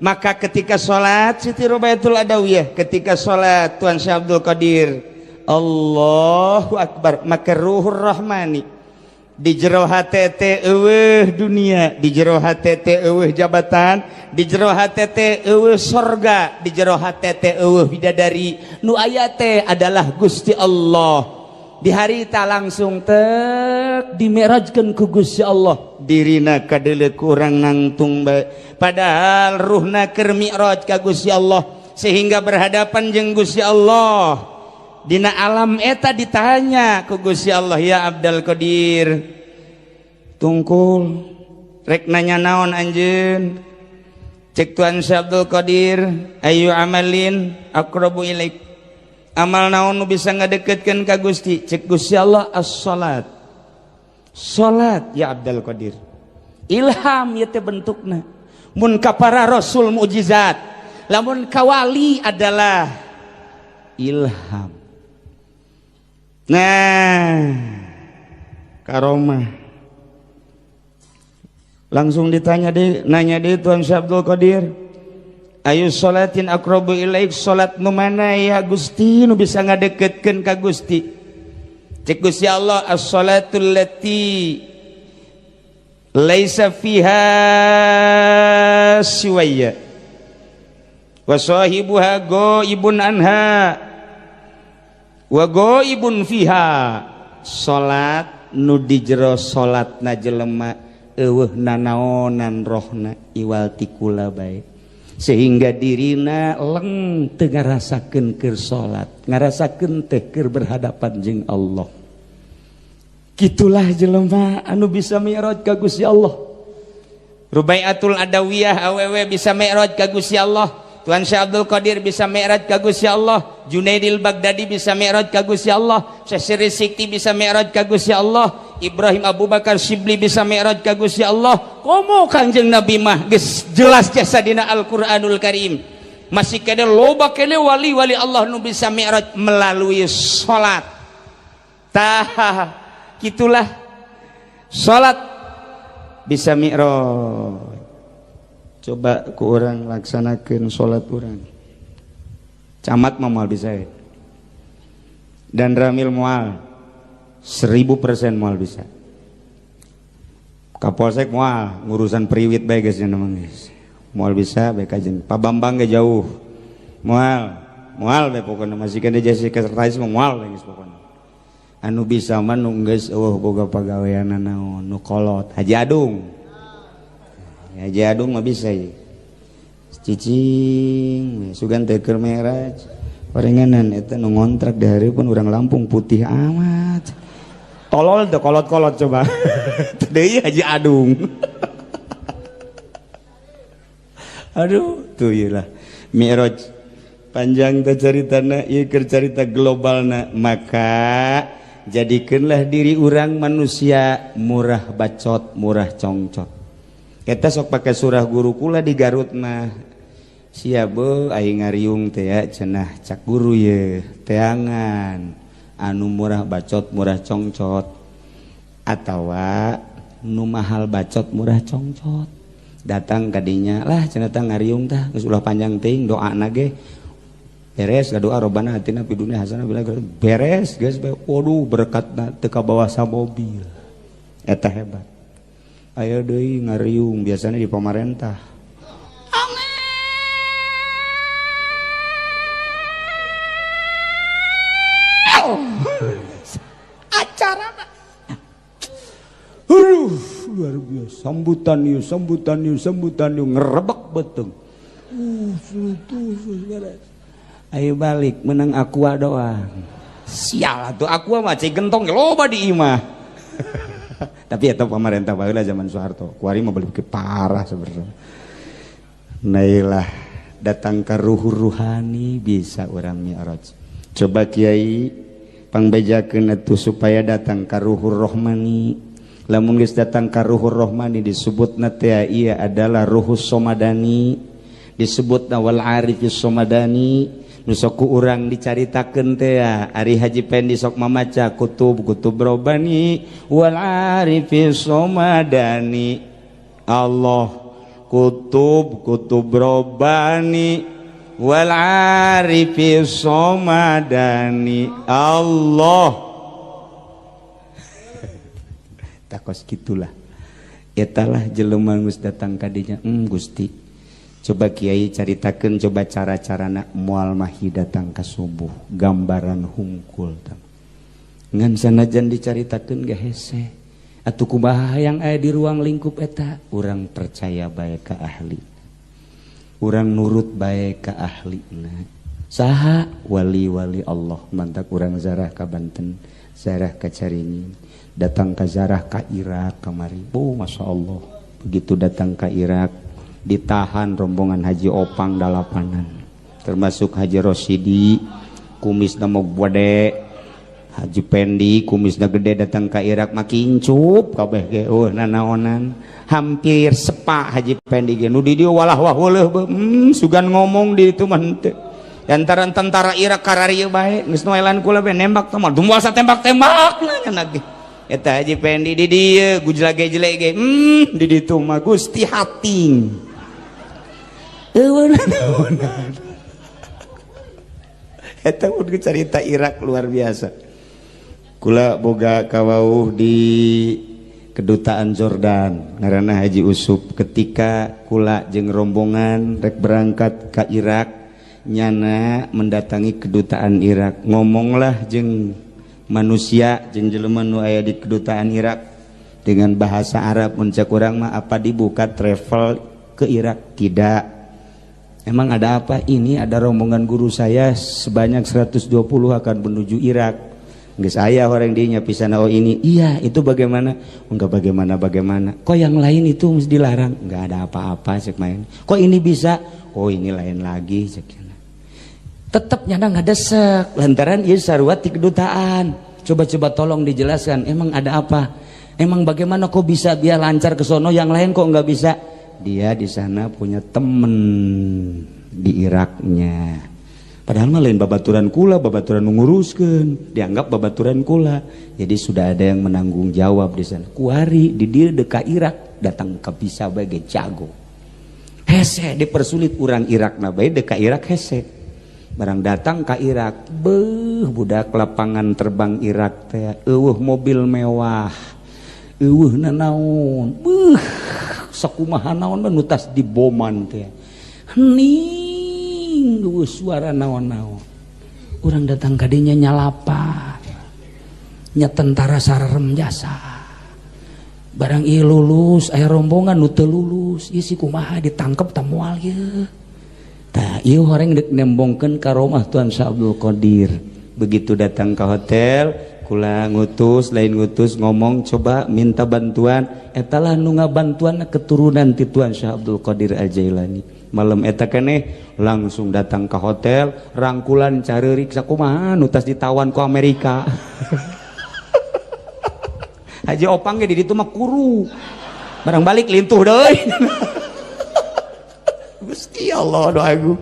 Speaker 1: Maka ketika sholat Siti Rubaiatul Adawiyah, ketika sholat Tuan Syekh Abdul Qadir, Allahu Akbar, maka ruhur rahmani di jero hate teh eueuh dunia, di jero hate teh eueuh jabatan, di jero hate teh eueuh sorga, di jero hate teh eueuh bidadari. Nu aya teh adalah Gusti Allah. Di hari ta langsung tek dimi'rajkeun ku Gusti Allah. Dirina kadeuleu kurang nangtung bae. Padahal ruhna keur mi'raj ka Gusti Allah sehingga berhadapan jeung Gusti Allah. Dina alam eta ditanya ku Gusti Allah, ya Abdul Qadir, tungkul rek nanya naon anjeun? Cek Tuan Syekh Abdul Qadir, ayu amalin aqrabu ilaik. Amal naon nu bisa ngadeketkeun ka Gusti? Cek Gusti Allah, as-salat. Salat ya Abdul Qadir. Ilham ieu teh bentukna. Mun ka para rasul mukjizat, lamun ka wali adalah ilham. Nah, karomah. Langsung ditanya deh, nanya deh Tuan Syekh Abdul Qadir, ayu sholatin aqrabu ilaik, salat nu mana ya Gusti nu bisa ngadeketkeun ka Gusti? Cek Gusti Allah, as-salatul lati laisa fiha siwaya wa sahibuha ghaibun anha wa ghaibun fiha. Salat nu di jero salatna jelema eueuh nanaonan rohna iwal ti kula bae, sehingga dirina leng teu ngarasakeun keur salat, ngarasakeun teh keur berhadapan jeung Allah. Kitulah jelema anu bisa mi'raj ka Gusti Allah. Rubaiatul Adawiyah awewe bisa mi'raj ka Gusti Allah. Tuan Syekh Abdul Qadir bisa mi'raj ka Gusti Allah. Junaidil Baghdadi bisa mi'raj ka Gusti Allah. Syekh Sirri Sikti bisa mi'raj ka Gusti Allah. Ibrahim Abu Bakar Sibli bisa mi'raj ka Gusti Allah. Komo Kangjeng Nabi mah geus jelas jasa dina Al-Qur'anul Karim. Masih kene loba kene wali-wali Allah nu bisa mi'raj melalui salat. Tah, gitulah salat bisa mi'raj. Coba ku urang laksanakeun salat urang. Camat mah moal bisa ya. Dan Ramil moal 1000% moal bisa. Kapolsek moal ngurusan priwit bae geus nya mah geus. Moal bisa bae kajen. Pak Bambang ge jauh. Moal, moal bae pokona masih kana jadi sekretaris mah moal bae geus pokona. Anu bisa mah nu geus eueuh boga pagaweanna naon, nu kolot Haji Adung. Haji Adung mah bisa ye. Cicing sugan teh keur mi'raj. Parenganan eta nu ngontrak di hari pun urang Lampung putih amat. Tolol teh kolot-kolot coba. Teu deui Haji Adung. Aduh, tuh ieu lah. Mi'raj panjang teh caritana, ieu keur carita globalna. Maka jadikeunlah diri urang manusia murah bacot, murah congcot. Eta sok pake surah guru kula di Garut mah. Sia beuh aing ngariung teh ya cenah cak guru ye teangan anu murah bacot murah congcot atawa nu mahal bacot murah congcot. Datang kadinya lah cenah tah ngariung tah geus ulah panjang teuing doana ge beres doa robbana atina fid dunya hasanah bila beres geus bae. Waduh berkatna teu kabawa samobil. Eta hebat. Ayo deui ngariung biasanya di pamarentah. Acara aduh luar biasa sambutan yuk sambutan yuk sambutan yuk ngerebek beteng. Ayo balik menang aqua doang. Sial atuh aqua mah cai gentong loba di imah. Tapi eta pamarentah baheula zaman Soeharto. Kuari mah balik parah sebenarnya. Nailah datang ke ruh ruhani bisa orang mi'raj. Coba kiai pangbejakeun atuh supaya datang ka ruhur rohmani. Lamun geus datang ka ruhur rohmani disebutna teh ieu adalah ruhus somadani, disebutna wal arifis somadani. Nu sok ku urang dicaritakeun teh ari Haji Pendi sok mamaca kutub kutub robani wal arifis somadani. Allah kutub kutub robani wal arifis somadani. Allah takos gitulah. Etalah jelema geus datang ka dinya. Gusti coba kiai caritakeun coba cara-carana moal mahi datang ka subuh gambaran hungkul ngan sanajan dicaritakeun ge hese atuh kumaha hayang aya di ruang lingkup eta. Urang percaya bae ka ahli, urang nurut bae ka ahlina. Saha wali-wali Allah mantak urang zarah ka Banten, zarah ka Caringin, datang ka zarah ka Irak kamari. Oh Masya Allah, begitu datang ka Irak ditahan rombongan Haji Opang dalapanan, termasuk Haji Rosidi kumisna mau gede, Haji Pendi kumisna gede datang ka Irak makin cup kabeh ge eueuh nanaonan hampir sepak Haji Pendi ge nu di dieu walah wah weuleuh sugan ngomong di ditu mah henteu. Lantaran tentara Irak kararieu bae geus noelan kula bae nembak teh mah dumoal satembak-tembak nya ge eta Haji Pendi di dieu gujlage-jelek ge di ditu mah Gusti hating. Eta mun cerita Irak luar biasa. Kula boga kawauh di kedutaan Jordan ngaranna Haji Usup. Ketika kula jeung rombongan rek berangkat ka Irak, nyana mendatangi kedutaan Irak, ngomonglah jeung manusia jeung jelema nu aya di kedutaan Irak dengan bahasa Arab. Mun cek urang mah apa dibuka travel ke Irak? Tidak. Emang ada apa? Ini ada rombongan guru saya sebanyak 120 akan menuju Irak. Geus aya orang dinya pisan oh ini. Iya, itu bagaimana? Enggak bagaimana bagaimana. Kok yang lain itu mesti dilarang? Enggak ada apa-apa cek main. Kok ini bisa? Oh, ini lain lagi cek. Tetep nyana ngadesek lantaran ieu sarua ti kedutaan. Coba-coba tolong dijelaskan, emang ada apa? Emang bagaimana kok bisa biar lancar ke sono, yang lain kok nggak bisa? Dia di sana punya temen di Iraknya. Padahal mah lain babaturan kula, babaturan menguruskan, dianggap babaturan kula. Jadi sudah ada yang menanggung jawab di sana. Kuari di dia deka Irak datang ke bisa bagai jago. Hese dipersulit orang Irak na bae deka Irak hese. Barang datang ke Irak, beuh, budak, lapangan terbang Irak teh euweuh mobil mewah. Euweuh nanaon, beuh, sakumaha naon mah nu tas diboman teh. Hening, euweuh suara naon-naon. Urang datang ka dinya nyalapar. Nya tentara sararem jasa. Barang ieu lulus, aya rombongan nu teu lulus, ieu si kumaha, ditangkep ta moal ieu? Tah, ieu horeng deuk nembongkeun karomah Tuan Syekh Abdul Qadir. Begitu datang ke hotel, kula ngutus, lain ngutus, ngomong coba minta bantuan, etalah nu ngabantuan keturunan ti Tuan Syekh Abdul Qadir Al Jailani. Malam eta keneh langsung datang ke hotel, rangkulan careurik sakumaha nu tas ditawan ku Amerika. Haji Opang ge di ditu mah kuru. Barang balik lintuh deui. Gusti Allah doa agung.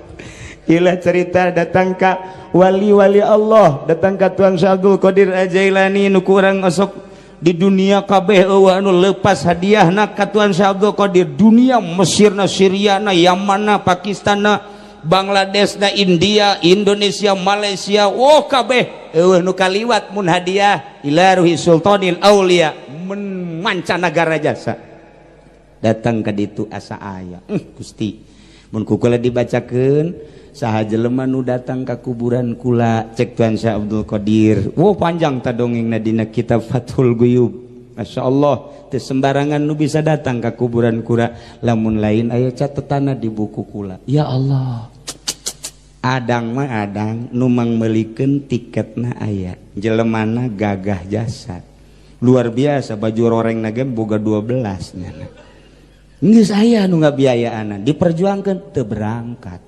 Speaker 1: Inilah cerita datang ke wali-wali Allah, datang ke Tuan Syekh Abdul Qadir Al-Jailani nu kurang osok di dunia kabeh euweuh anu lepas hadiahna ka Tuan Syekh Abdul Qadir. Dunia Mesirna, Syriana, Yamanna, Pakistanna, Bangladesna, India, Indonesia, Malaysia, oh kabeh euweuh nu kaliwat mun hadiah ila ruhi sultanil aulia men mancanagara jasa. Datang ka ditu asa aya. Gusti, mun ku kula dibacakeun saha jelema nu datang ka kuburan kula, cek Tuan Syekh Abdul Qadir. Wow, panjang ta dongengna dina kitab Fathul Guyub. Masya Allah, teu sembarangan nu bisa datang ka kuburan kula lamun lain aya catetanna di buku kula. Ya Allah, adang mah adang nu mangmeulikeun tiketna aya, jelemana gagah jasa luar biasa, baju roreng ge boga 12 nya. Geus aya nu ngabiayaan, diperjuangkeun teu berangkat.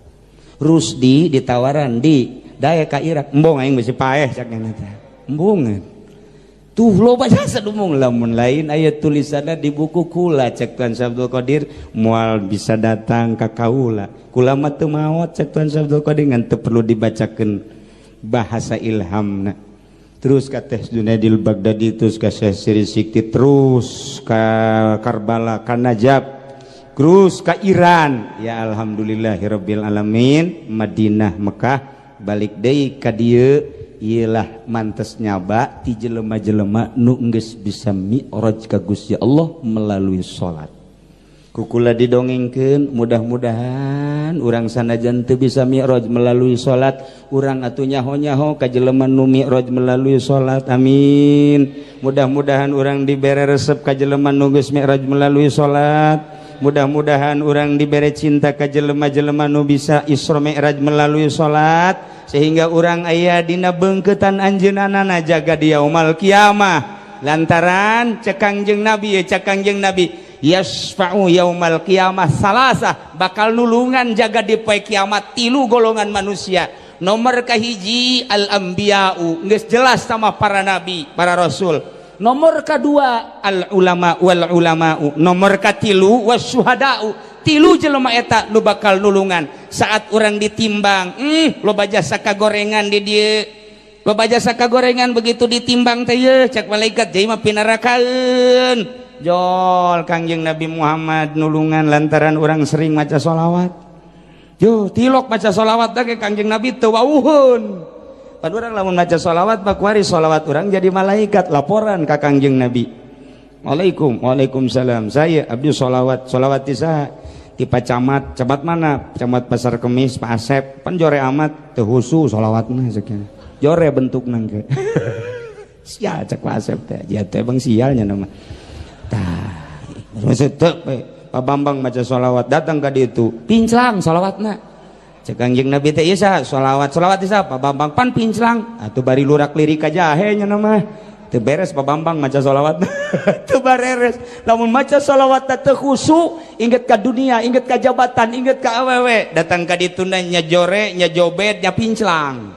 Speaker 1: Rusdi ditawaran di daya ka Irak, embung aing bisi paeh, cak nya teh embungeun tuh loba jasa dumung. Lamun lain aya tulisanna di buku kula, cek Tuan Syekh Abdul Qadir, moal bisa datang ka kaula, kula mah teu maot, cek Tuan Syekh Abdul Qadir. Ngan teu perlu dibacakeun bahasa ilhamna. Terus ka Teh Junaidil Baghdadi, terus ka Syekh Siri Sikti, terus ka Karbala, ka Najaf, terus ke Iran. Ya alhamdulillahirabbil alamin, Madinah, Mekah, balik deui ka dieu. Iyalah mantes nyaba ti jelema-jelema nu geus bisa mi'raj ka Gusti Allah melalui salat. Ku kula didongengkeun, mudah-mudahan urang sanajan teu bisa mi'raj melalui salat, urang atuh nyaho-nyaho ka jelema nu mi'raj melalui salat. Amin. Mudah-mudahan urang dibere resep ka jelema nu geus mi'raj melalui salat. Mudah-mudahan urang dibere cinta ka jelema-jelema nu bisa Isra Mi'raj melalui salat, sehingga urang aya dina beungkeutan anjeunna jaga di yaumal kiamah. Lantaran cek Kangjeng Nabi, ya cek Kangjeng Nabi, yasfa'u yaumal kiamah salasah, bakal nulungan jaga di poe kiamat tilu golongan manusia. Nomor kahiji al anbiya'u, geus jelas sama para nabi, para rasul. Nomor kedua al ulama wal ulama'u, nomor katilu wasyuhada'u. Tilu jelema eta nu bakal nulungan saat orang ditimbang. Loba jasa kagorengan di dieu, loba jasa kagorengan, begitu ditimbang teh ye, cek malaikat, jadi mah pinarakaeun. Jol Kangjeng Nabi Muhammad nulungan lantaran orang sering maca sholawat. Yo tilok maca sholawat teh Kangjeng Nabi teu wauheun. Pan urang lamun maca sholawat bakuari sholawat urang jadi malaikat laporan ka Kangjeng Nabi. Waalaikum, waalaikumsalam, saya abdi sholawat. Sholawat ti saha? Ti Pak Camat. Camat mana? Camat Pasar Kemis, Pak Asep. Pan jore amat, teu husu sholawatna, sekian jore bentukna ge sial, cek Pak Asep teh. Ya teh bang sialnya nama tah maksud teu. Pak Bambang maca sholawat datang ka ditu, pinclang sholawatna. Cek Kangjeng Nabi teh, ieu saha sholawat? Sholawat ti saha? Pak Bambang. Pan pinclang atuh, bari lurak lirik ka jahe nya nama. Teu beres Pak Bambang maca sholawat, teu bareres. Lamun maca sholawat teu khusyuk, inget ka dunia, inget ka jabatan, inget ka awewe, datang ka ditu nya jore, nya jobet, nya pinclang.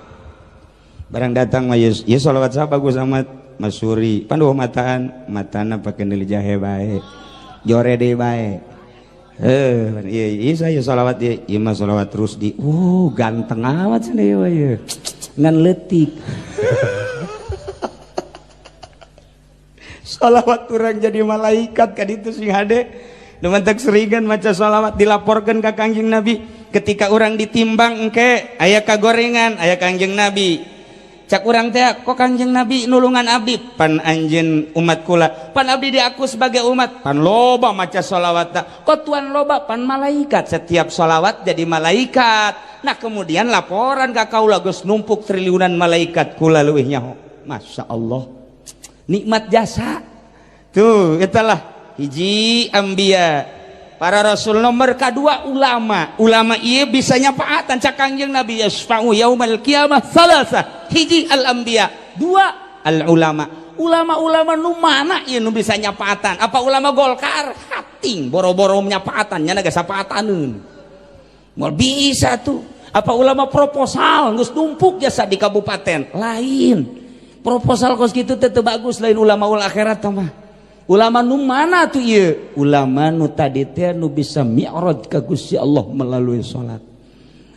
Speaker 1: Barang datang mah, ieu sholawat saha, bagus amat. Masuri pan dua mataan matana pake neuli jahe bae jore deui bae. Iya iya saya sholawat ieu ieu mah sholawat terus di ganteng amat cenah ieu ieu ngan leutik. Sholawat urang jadi malaikat ka ditu sing hade. Nu mantak seringan maca sholawat dilaporkeun ka Kangjeng Nabi ketika urang ditimbang engke aya kagorengan aya Kangjeng Nabi. Cak urang teh kok Kangjeng Nabi nulungan abdi pan anjeun umat kula pan abdi diaku sebagai umat pan loba maca sholawat kok tuan loba pan malaikat setiap sholawat jadi malaikat. Nah kemudian laporan ka kaula geus numpuk triliunan malaikat kula leuwih nyaho. Masya Allah nikmat jasa tuh itulah hiji ambia para rasul nomor kedua ulama. Ulama ieu bisa nyafaatan cak Kangjeng Nabi yasfa'u yaumal qiyamah salasa hiji al anbiya dua al ulama. Ulama-ulama nu mana ieu nu bisa nyafaatan? Apa ulama Golkar hating boro-boro nyafaatan nya geus safaataneun moal bisa tuh. Apa ulama proposal geus numpuk jasa di kabupaten lain proposal kos kitu teh teu bagus lain ulama ul akhirat mah. Ulama nu mana tuh ieu? Ulama nu tadi teh nu bisa mi'raj ka Gusti Allah melalui salat.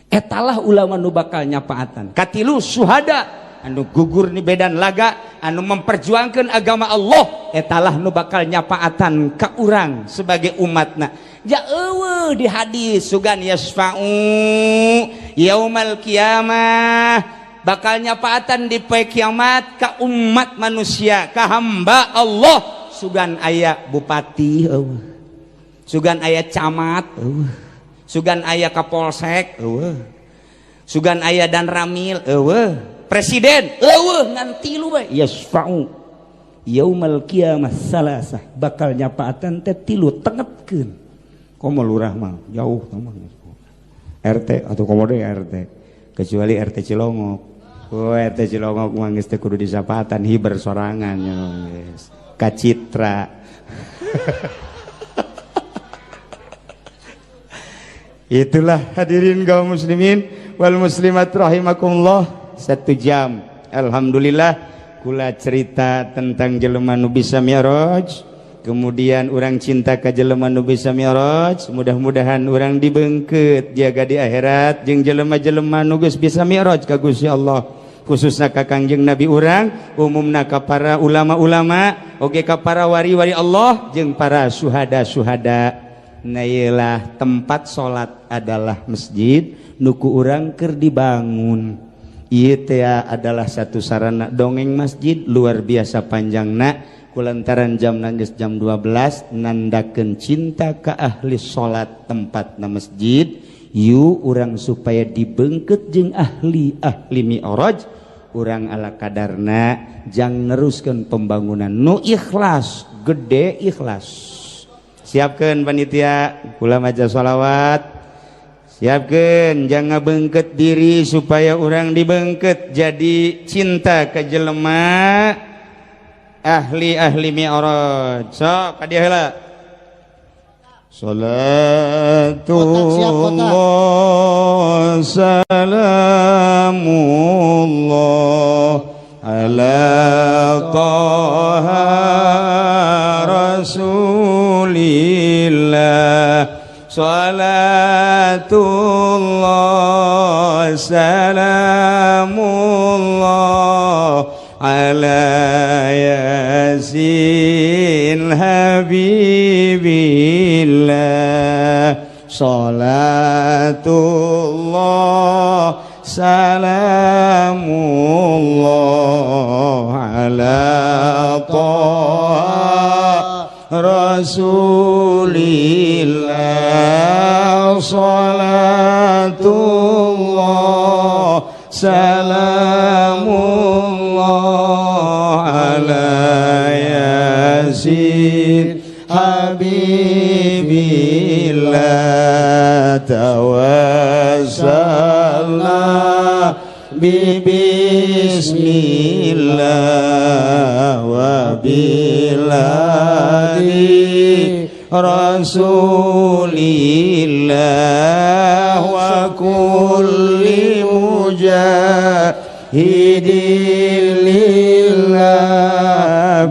Speaker 1: Etalah ulama nu bakal nyafaatan. Katilu syuhada anu gugur ni medan laga anu memperjuangkan agama Allah etalah nu bakal nyafaatan ka urang sebagai umatna. Ja eueuh di hadis sugan yasfa'u yaumal qiyamah bakal nyafaatan di poe kiamat ka umat manusia ka hamba Allah. Sugan aya bupati eueuh, sugan aya camat eueuh, sugan aya kapolsek eueuh, sugan aya danramil eueuh, presiden eueuh ngan tilu bae yasfa'u yaumal qiyamah salasah bakal nyafaatan teh tilu tengetkeun. Komo lurah mah jauh mah RT atau komo deui RT kecuali RT Cilongok. Oh RT Cilongok mah geus teu kudu disapatan hiber sorangan nya geus kacitra. Itulah hadirin kaum muslimin wal muslimat rahimakumullah. 1 jam alhamdulillah kula cerita tentang jelema nu bisa mi'raj, kemudian urang cinta ka jelema nu bisa mi'raj, mudah-mudahan urang dibeungkeut jaga di akhirat jeung jelema-jelema nu geus bisa mi'raj ka Gusti Allah, khususna ka Kangjeng Nabi urang, umumna ka para ulama-ulama, oge ka para wari-wari Allah jeung para syuhada-syuhada. Nah ieulah tempat salat adalah masjid nu ku urang keur dibangun. Ieu teh adalah satu sarana dongeng masjid luar biasa panjangna kulantaran jam geus jam 12 nandakeun cinta ka ahli salat tempatna masjid. Yu urang supaya dibeungkeut jeung ahli-ahli mi'raj urang ala kadarna jang neruskeun pembangunan nu ikhlas gede ikhlas. Siapkeun panitia kula maca sholawat, siapkeun jang ngabeungkeut diri supaya urang dibeungkeut jadi cinta ka jelema ahli-ahli mi'raj. Sok ka dieu heula. Salatullah salamullah ala Taha Rasulillah. Salatullah salamullah ala Yasin Habibillah. Salatullah salamullah ala Taha Rasulillah. Salatullah salamullah ala Yasin Habibillah. Tawassalna bi bismillah wa biladi Rasulillah wa kulli mujahidin lillah.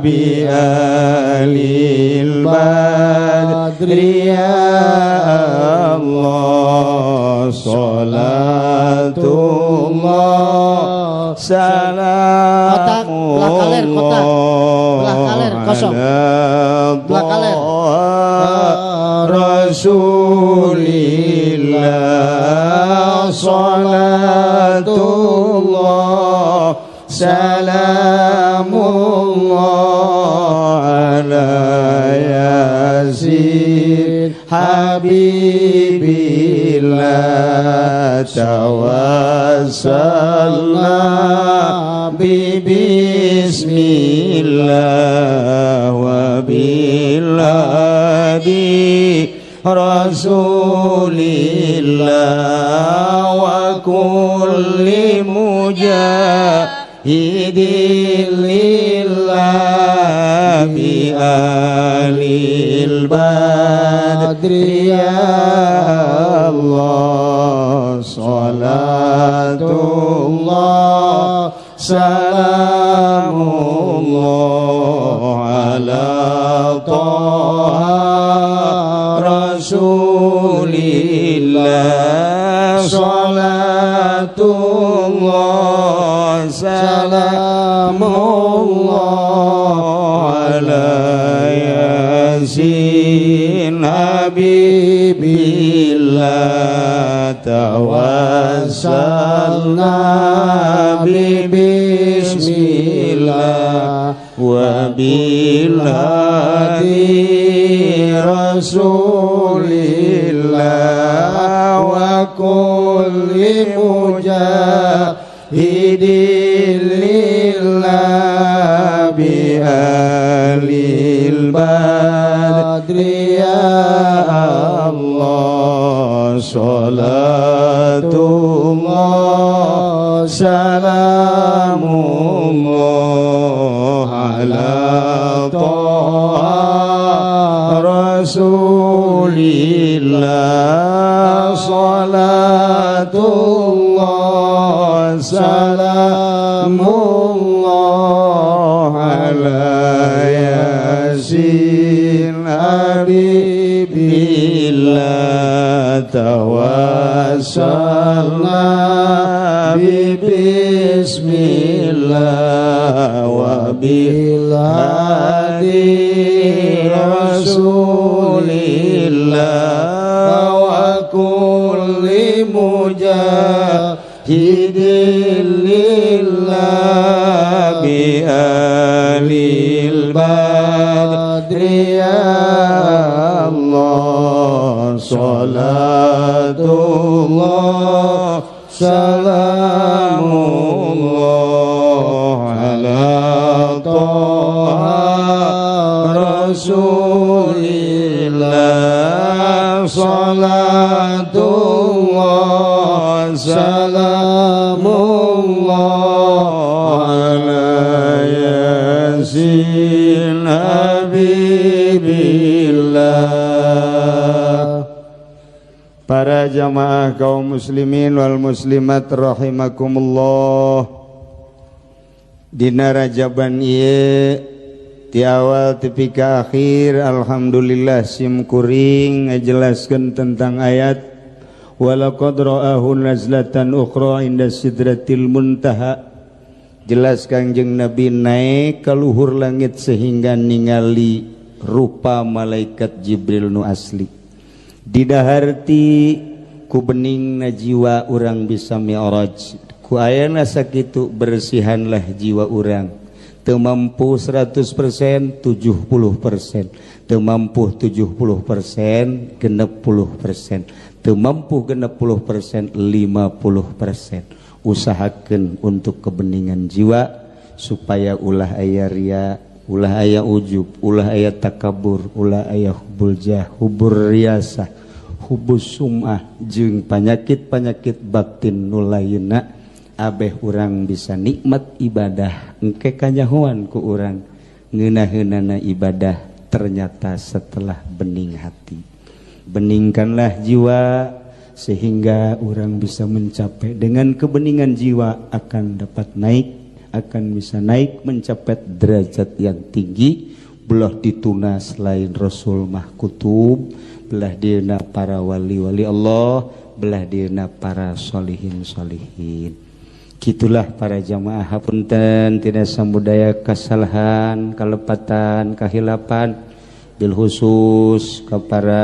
Speaker 1: بآل البدر يا الله صلاة الله سلام الله على رسول الله صلاة الله سلام الله على ياسين حبيب الله توسلنا ببسم الله وبالهدي رسول الله وكل مجاهد لله بآل البدر يا الله صلاة الله سلام الله على طه رسول الله صلاة الله سلام الله على ياسين حبيب الله توسلنا ببسم الله وبالهدي رسول الله وكل مجاهد لله بآل البدر يا الله صلاة الله سلام الله على طه رسول الله صلاة الله سلام الله على ياسين حبيب الله توسلنا ببسم الله وبالهدي رسول الله وكل مجاهد لله بآل البدر يا الله صلاة الله سلام الله على طه رسول الله صلاة الله سلام الله على ياسين حبيب الله. Para jamaah kaum muslimin wal muslimat rahimakumullah. Dina Rajaban ieu ti awal tepi ka akhir alhamdulillah sim kuring ngajelaskeun tentang ayat walaqad ra'ahu nazlatan ukhra inda sidratil muntaha. Jelas Kangjeng Nabi naik ke luhur langit sehingga ningali rupa malaikat Jibril nu asli. Didaharti ku beningna jiwa urang bisa mi'raj. Ku ayana sakitu bersihanlah jiwa urang. Teu mampu 100%, 70%. Teu mampu 70%, 60%. Teu mampu 60%, 50%. Usahakeun untuk kebeningan jiwa supaya ulah aya ria, ulah aya ujub, ulah aya takabur, ulah aya hubul jah, hubur riasah, hubus sum'ah jeung penyakit-penyakit batin nu lainna. Abeh urang bisa nikmat ibadah engke kanyahoan ku urang ngeunaheunana ibadah ternyata setelah bening hati. Beningkanlah jiwa sehingga orang bisa mencapai dengan kebeningan jiwa akan dapat naik, akan bisa naik mencapai derajat yang tinggi. Belah dituna selain Rasul mah kutub, belah dina para wali-wali Allah, belah dina para solihin solihin. Gitulah para jamaah, hapunten tina samudaya kesalahan, kalepatan, kahilapan, bil khusus kepada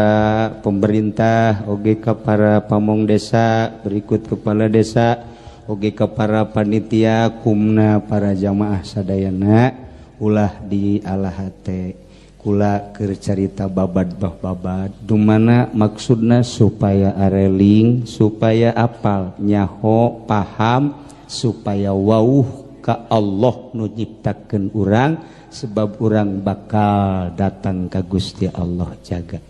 Speaker 1: pemerintah, oge kepada pamong desa, berikut kepala desa, oge kepada panitia, kumna para jamaah sadayana. Ulah di ala hate kula keur carita babad bah babad dumana maksudna supaya areling, supaya apal, nyaho, paham, supaya wauh ka Allah nu nyiptakeun urang, sebab urang bakal datang ka Gusti Allah jaga.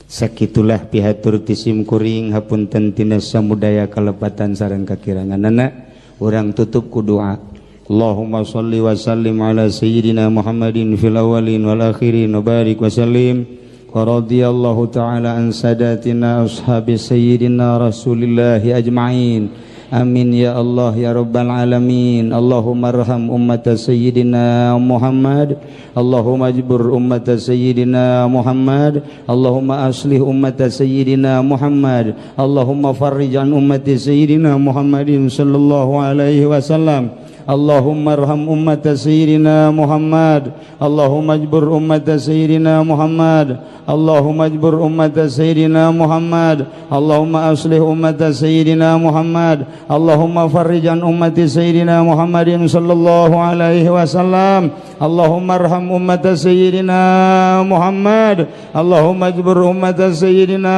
Speaker 1: Sakitulah pihatur ti sim kuring, hapunten tina samudaya kalepatan sareng kakiranganana. Urang tutup ku doa. Allahumma salli wa sallim ala sayyidina Muhammadin fil awwalin wal akhirin wa barik wa sallim wa radhiyallahu ta'ala an sadatina ashabi sayyidina Rasulillahi ajma'in. Amin ya Allah ya Rabbal alamin. Allahumma arham ummata sayyidina Muhammad. Allahumma ajbur ummata sayyidina Muhammad. Allahumma aslih ummata sayyidina Muhammad. Allahumma farrij an ummati sayyidina Muhammadin sallallahu alaihi wasallam. Allahumma arham ummata sayyidina Muhammad. Allahumma ajbur ummata sayyidina Muhammad. Allahumma ajbur ummata sayyidina Muhammad. Allahumma aslih ummata sayyidina Muhammad. Allahumma farrij an ummati sayyidina Muhammadin sallallahu alaihi wasallam. Allahumma arham ummata sayyidina Muhammad. Allahumma ajbur ummata sayyidina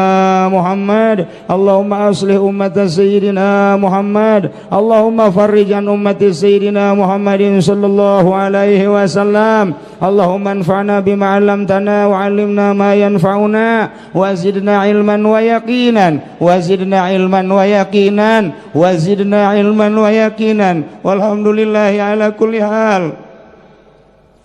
Speaker 1: Muhammad. Allahumma aslih ummata sayyidina Muhammad. Allahumma farrij an ummati sayyidina Muhammadin sallallahu alaihi wasallam. Allahumma anfa'na bima 'allamtana wa 'allimna ma yanfa'una wa zidna ilman wa yaqinan wa zidna ilman wa yaqinan wa zidna ilman wa yaqinan. Walhamdulillahi ala kulli hal.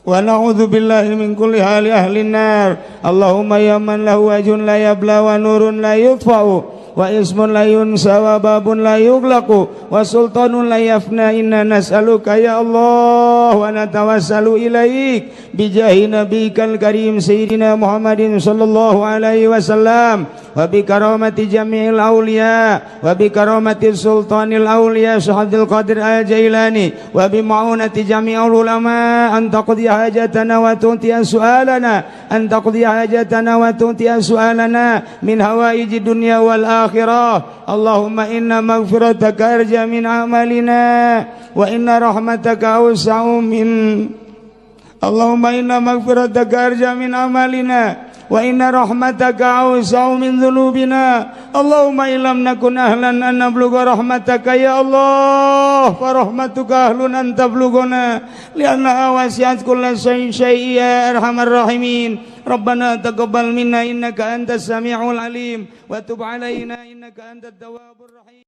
Speaker 1: Wa na'udzu billahi min kulli hali ahli nar. Allahumma ya man lahu wajhun la yabla wa nurun la yutfa'u wa ismun la yunsa wa babun la yughlaqu wa sultanun la yafna. Inna nas'aluka ya Allah wa natawassalu ilaik bijahi nabiyyikal karim sayyidina Muhammadin sallallahu alaihi wasallam wa bi karamati jami'il awliya wa bi karamati sultanil awliya Syekh Abdul Qadir Al-Jailani wa bi ma'unati jami'il ulama an taqdi hajatana wa tu'tiya su'alana an taqdi hajatana wa tu'tiya su'alana min hawaiji dunya wal akhirah. Allahumma inna maghfirataka arja min amalina wa inna rahmataka awsa'u min. Allahumma inna maghfirataka arja min amalina wa inna rahmataka awsa'u min dhunubina. Allahumma illam nakun ahlan an nablugha rahmataka ya Allah fa rahmatuka ahlun an tablughana li'annaha wasi'at kulla syai'in ya arhamar rahimin. Rabbana taqabbal minna innaka antas samiul alim wa tub alaina innaka antat tawwabur rahim.